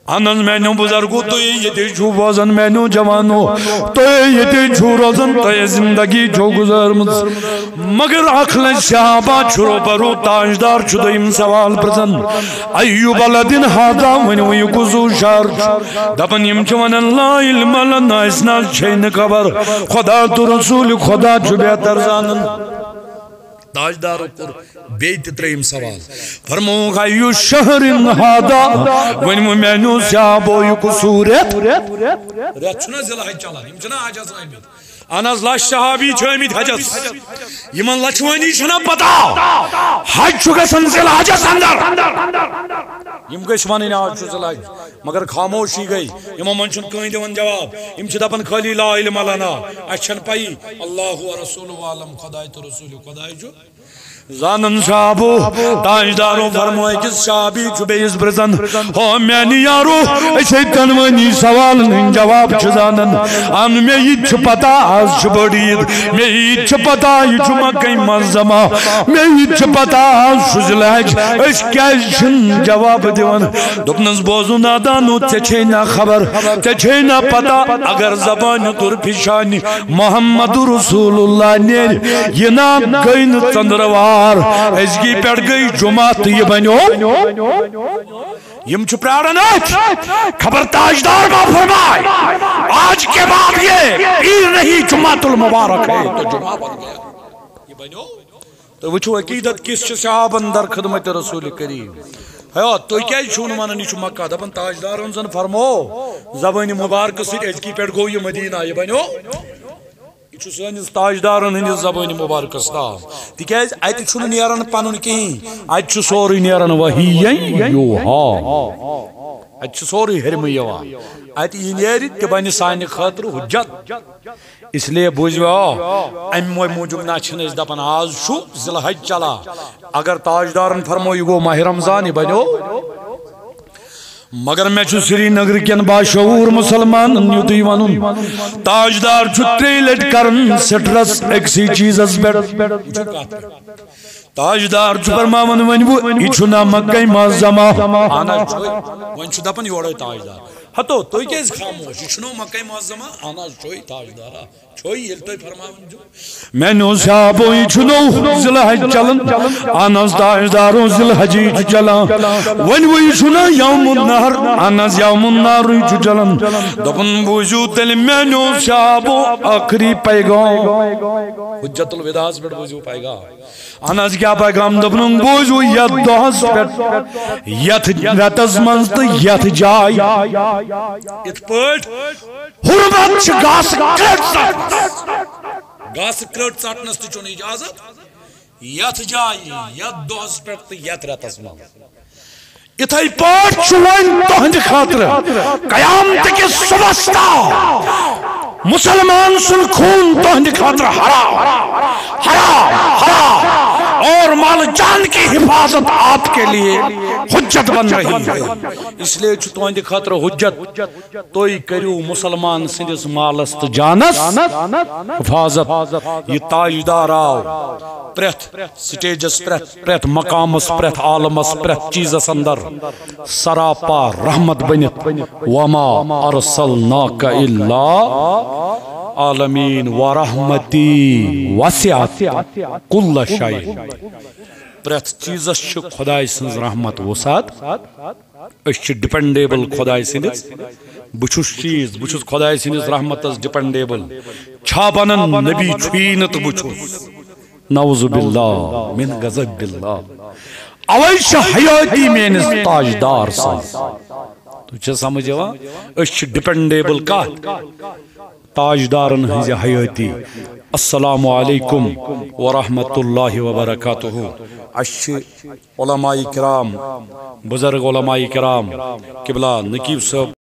اہن حظ، میانیو بزرگو، تُہۍ ییٚتہِ چھِو بوزان، میانیو جوانو، تُہۍ ییٚتہِ چھِو روزان، تۄہہِ زندگی چھو گُزٲرمٕژ۔ مگر اکھ لٹہِ صحابہ چھُ روبرو، تاجدار چھُ دوٚیِم سوال پرژھان، ایُّ بلدٍ ھذا؟ وۄنۍ وۄنۍ یہِ کُس ہیوٗ شہر چھُ؟ دپان یِم چھِ ونان، لا علم لنا، اَسہِ نہ حظ چھے نہٕ خبر، خدا تہٕ رسول خدا چھُ بہتر زانان۔ تاجدارو کوٚر بیٚیہِ تہِ ترٛیٚیِم سوال۔ فرمووُکھ، ایُّ شہرٍ ھذا؟ وۄنۍ ووٚن میانیو صحابو، یہِ کُس ہیوٗ رٮ۪تھ؟ رٮ۪تھ چھُنہ ذی الحج چلان، یِم چھِنہ حجس آمٕتۍ۔ اہن حظ، لچھ صحابی چھِ آمٕتۍ حجس۔ یِمن لچھوٲنی چھنہ پتہ، حج چھُ گژھان ذی الحجس اندر۔ یِم گٔژھۍ ونٕنۍ، آز چھُ ذی الحج۔ مگر خاموشی گٔے، یِمو منٛز چھُنہٕ کٕہٕنۍ دِوان جواب۔ یِم چھِ دپان خٲلی لا علم لنا، اَسہِ چھَنہٕ پَیی۔ اللہ و رسولہ عالم، خداے تہٕ رسول خداے چھُ زانان۔ صحابو، تاجدارو فرموو، أکِس صحابی چھُ بیٚیِس پرٛژھان، ہو میانہِ یارو، أسۍ ہے دۄنوٕنی سوالن ہٕنٛدۍ جواب چھِ زانان۔ اہن، مےٚ یہِ تہِ چھِ پتہ، آز چھِ بٔڑ عید۔ مےٚ یہِ تہِ چھِ پتہ، یہِ چھُ مکہ معظمہ۔ مےٚ یہِ تہِ چھِ پتہ، آز چھُ ذی الحج۔ أسۍ کیازِ چھِنہٕ جواب دِوان؟ دوٚپنَس، بوزُن نادانو، ژےٚ چھے نہ خبر، ژےٚ چھے نہ پتہ، اگر زبانہِ توٚر پھِشانہِ محمد رسول اللہ نیرِ، یہِ نا گٔے نہٕ ژٔنٛدٕروار، أزکی پٮ۪ٹھ گٔے جمعہ تہٕ یہِ بنیو۔ یِم چھِ پراران أتھۍ، خبر تاجدار ما فرمائے، آج کے بعد یہ پیر نہیں، جمعہ المبارک ہے، تو جمعہ بن گیا۔ یہ بنیو۔ تُہۍ وٕچھِو، عقیدت کِژھ چھِ صحابن در خدمت رسول کریم۔ ہے، تُہۍ کیازِ چھِو نہٕ وَنان یہِ چھُ مکہ؟ دَپان تاجدارن زَن فرمو، زبٲنہِ مبارکہٕ سۭتۍ أزکی پٮ۪ٹھ گوٚو یہِ مدینہ، یہِ بنیو، یہِ چھُ سٲنِس تاجدارن ہٕنٛدِس زبٲنہِ مبارکس تام۔ تِکیازِ اَتہِ چھُنہٕ نیران پَنُن کِہیٖنۍ، اَتہِ چھُ سورُے نیران وحی یوحی۔ اَتہِ چھُ سورُے ہیٚرمہٕ یِوان۔ اَتہِ یہِ نیرِ، تہِ بنہِ سانہِ خٲطرٕ حجت۔ اس لیے بوٗزِو، آ، امہِ موٗجوٗب نہ چھِنہٕ أسۍ دپان آز چھُ ذی الحج چلان۔ اگر تاجدارن فرمو، یہِ گوٚو ماہ رمضان، یہِ بنیو۔ مگر مےٚ چھُ سرینگر کٮ۪ن باشعوٗر مُسلمانن یُتُے ونُن، تاجدار چھُ ترٛیٚیہِ لٹہِ کران سٹرس أکسٕے چیٖزس پٮ۪ٹھ۔ تاجدار چھُ فرماوان، وۄنۍ وۄنۍ یہِ چھُ نہ مکہ معظمہ۔ اہن حظ چھُ، وۄنۍ چھُ دپان یورے تاجدار۔ ہتو، تُہۍ کیازِ خاموش؟ یہِ چھُنو مکہ معظمہ؟ اہن حظ چھُے تاجدارا، چھُے ییٚلہِ تُہۍ فرماوان چھِو۔ میانیو صحابو، یہِ چھُنو ذی الحج چلان؟ اہن حظ تاجدارو، ذی الحجی چھُ چلان۔ وۄنۍ وۄنۍ یہِ چھُنہ یوم النحر؟ اہن حظ یوم النحرٕے چھُ چلان۔ دوٚپُن، بوٗزِو تیٚلہِ میانیو صحابو ٲخری پیغام۔ حجت الوداعس پٮ۪ٹھ بوٗزِو پیغام۔ اہن حظ، کیٛاہ پیغام؟ دوٚپنم، بوٗزِو، یتھ دۄہس پٮ۪ٹھ، یتھ رٮ۪تس منٛز تہٕ یتھ جایہِ۔ یِتھ پٲٹھۍ حرمت چھِ گاسہٕ کرٛٔٹ ژٹنس، گاسہٕ کرٛٔٹ ژٹنس تہِ چھُنہٕ اجازت۔ یتھ جایہِ، یتھ دۄہس پٮ۪ٹھ تہٕ یتھ رٮ۪تس منٛز، یِتھے پٲٹھۍ چھُ وۄنۍ تُہنٛدِ خٲطرٕ قیامت کِس صبحس تام مسلمان سُنٛد خوٗن تُہنٛدِ خٲطرٕ حرام، حرام، حرام۔ اور مال جان کی حفاظت آپ کے لیے حجت بن رہی ہے۔ اس لیے چھُ تُہنٛدِ خٲطرٕ حجت۔ تُہۍ کٔرِو مسلمان سٕنٛدِس مالس تہٕ جانس حفاظت۔ یہِ تاجدار آو پرٛٮ۪تھ سٹیجس پرٛٮ۪تھ، پرٛٮ۪تھ مقامس، پرٛٮ۪تھ عالمس، پرٛٮ۪تھ چیٖزس اندر سراپا رحمت بٔنِتھ۔ وما ارسلناک الا عالمین، ورحمتی وسعت کل شیء۔ پرٛٮ۪تھ چیٖزس چھِ خداے سٕنٛز رحمت وسعت۔ أسۍ چھِ ڈپینڈیبل خداے سٕنٛدِس۔ بہٕ چھُس چیٖز، بہٕ چھُس خداے سٕنٛدِس رحمتس ڈپینڈیبل۔ چھا بنان نبی چھُیی نہٕ تہٕ بہٕ چھُس؟ نعوذ باللہ من غضب باللہ۔ اوے چھِ حیٲتی میٲنِس تاجدار سٕنٛز۔ تُہۍ چھِ سمجھ یِوان؟ أسۍ چھِ ڈپینڈیبل کتھ؟ تاجدارن ہٕنٛزِ حیٲتی۔ السلام علیکم ورحمۃ اللہ وبرکاتہ۔ اَسہِ چھِ علماء کرام، بزرگ علماء کرام، قبلہ نقیب صٲب،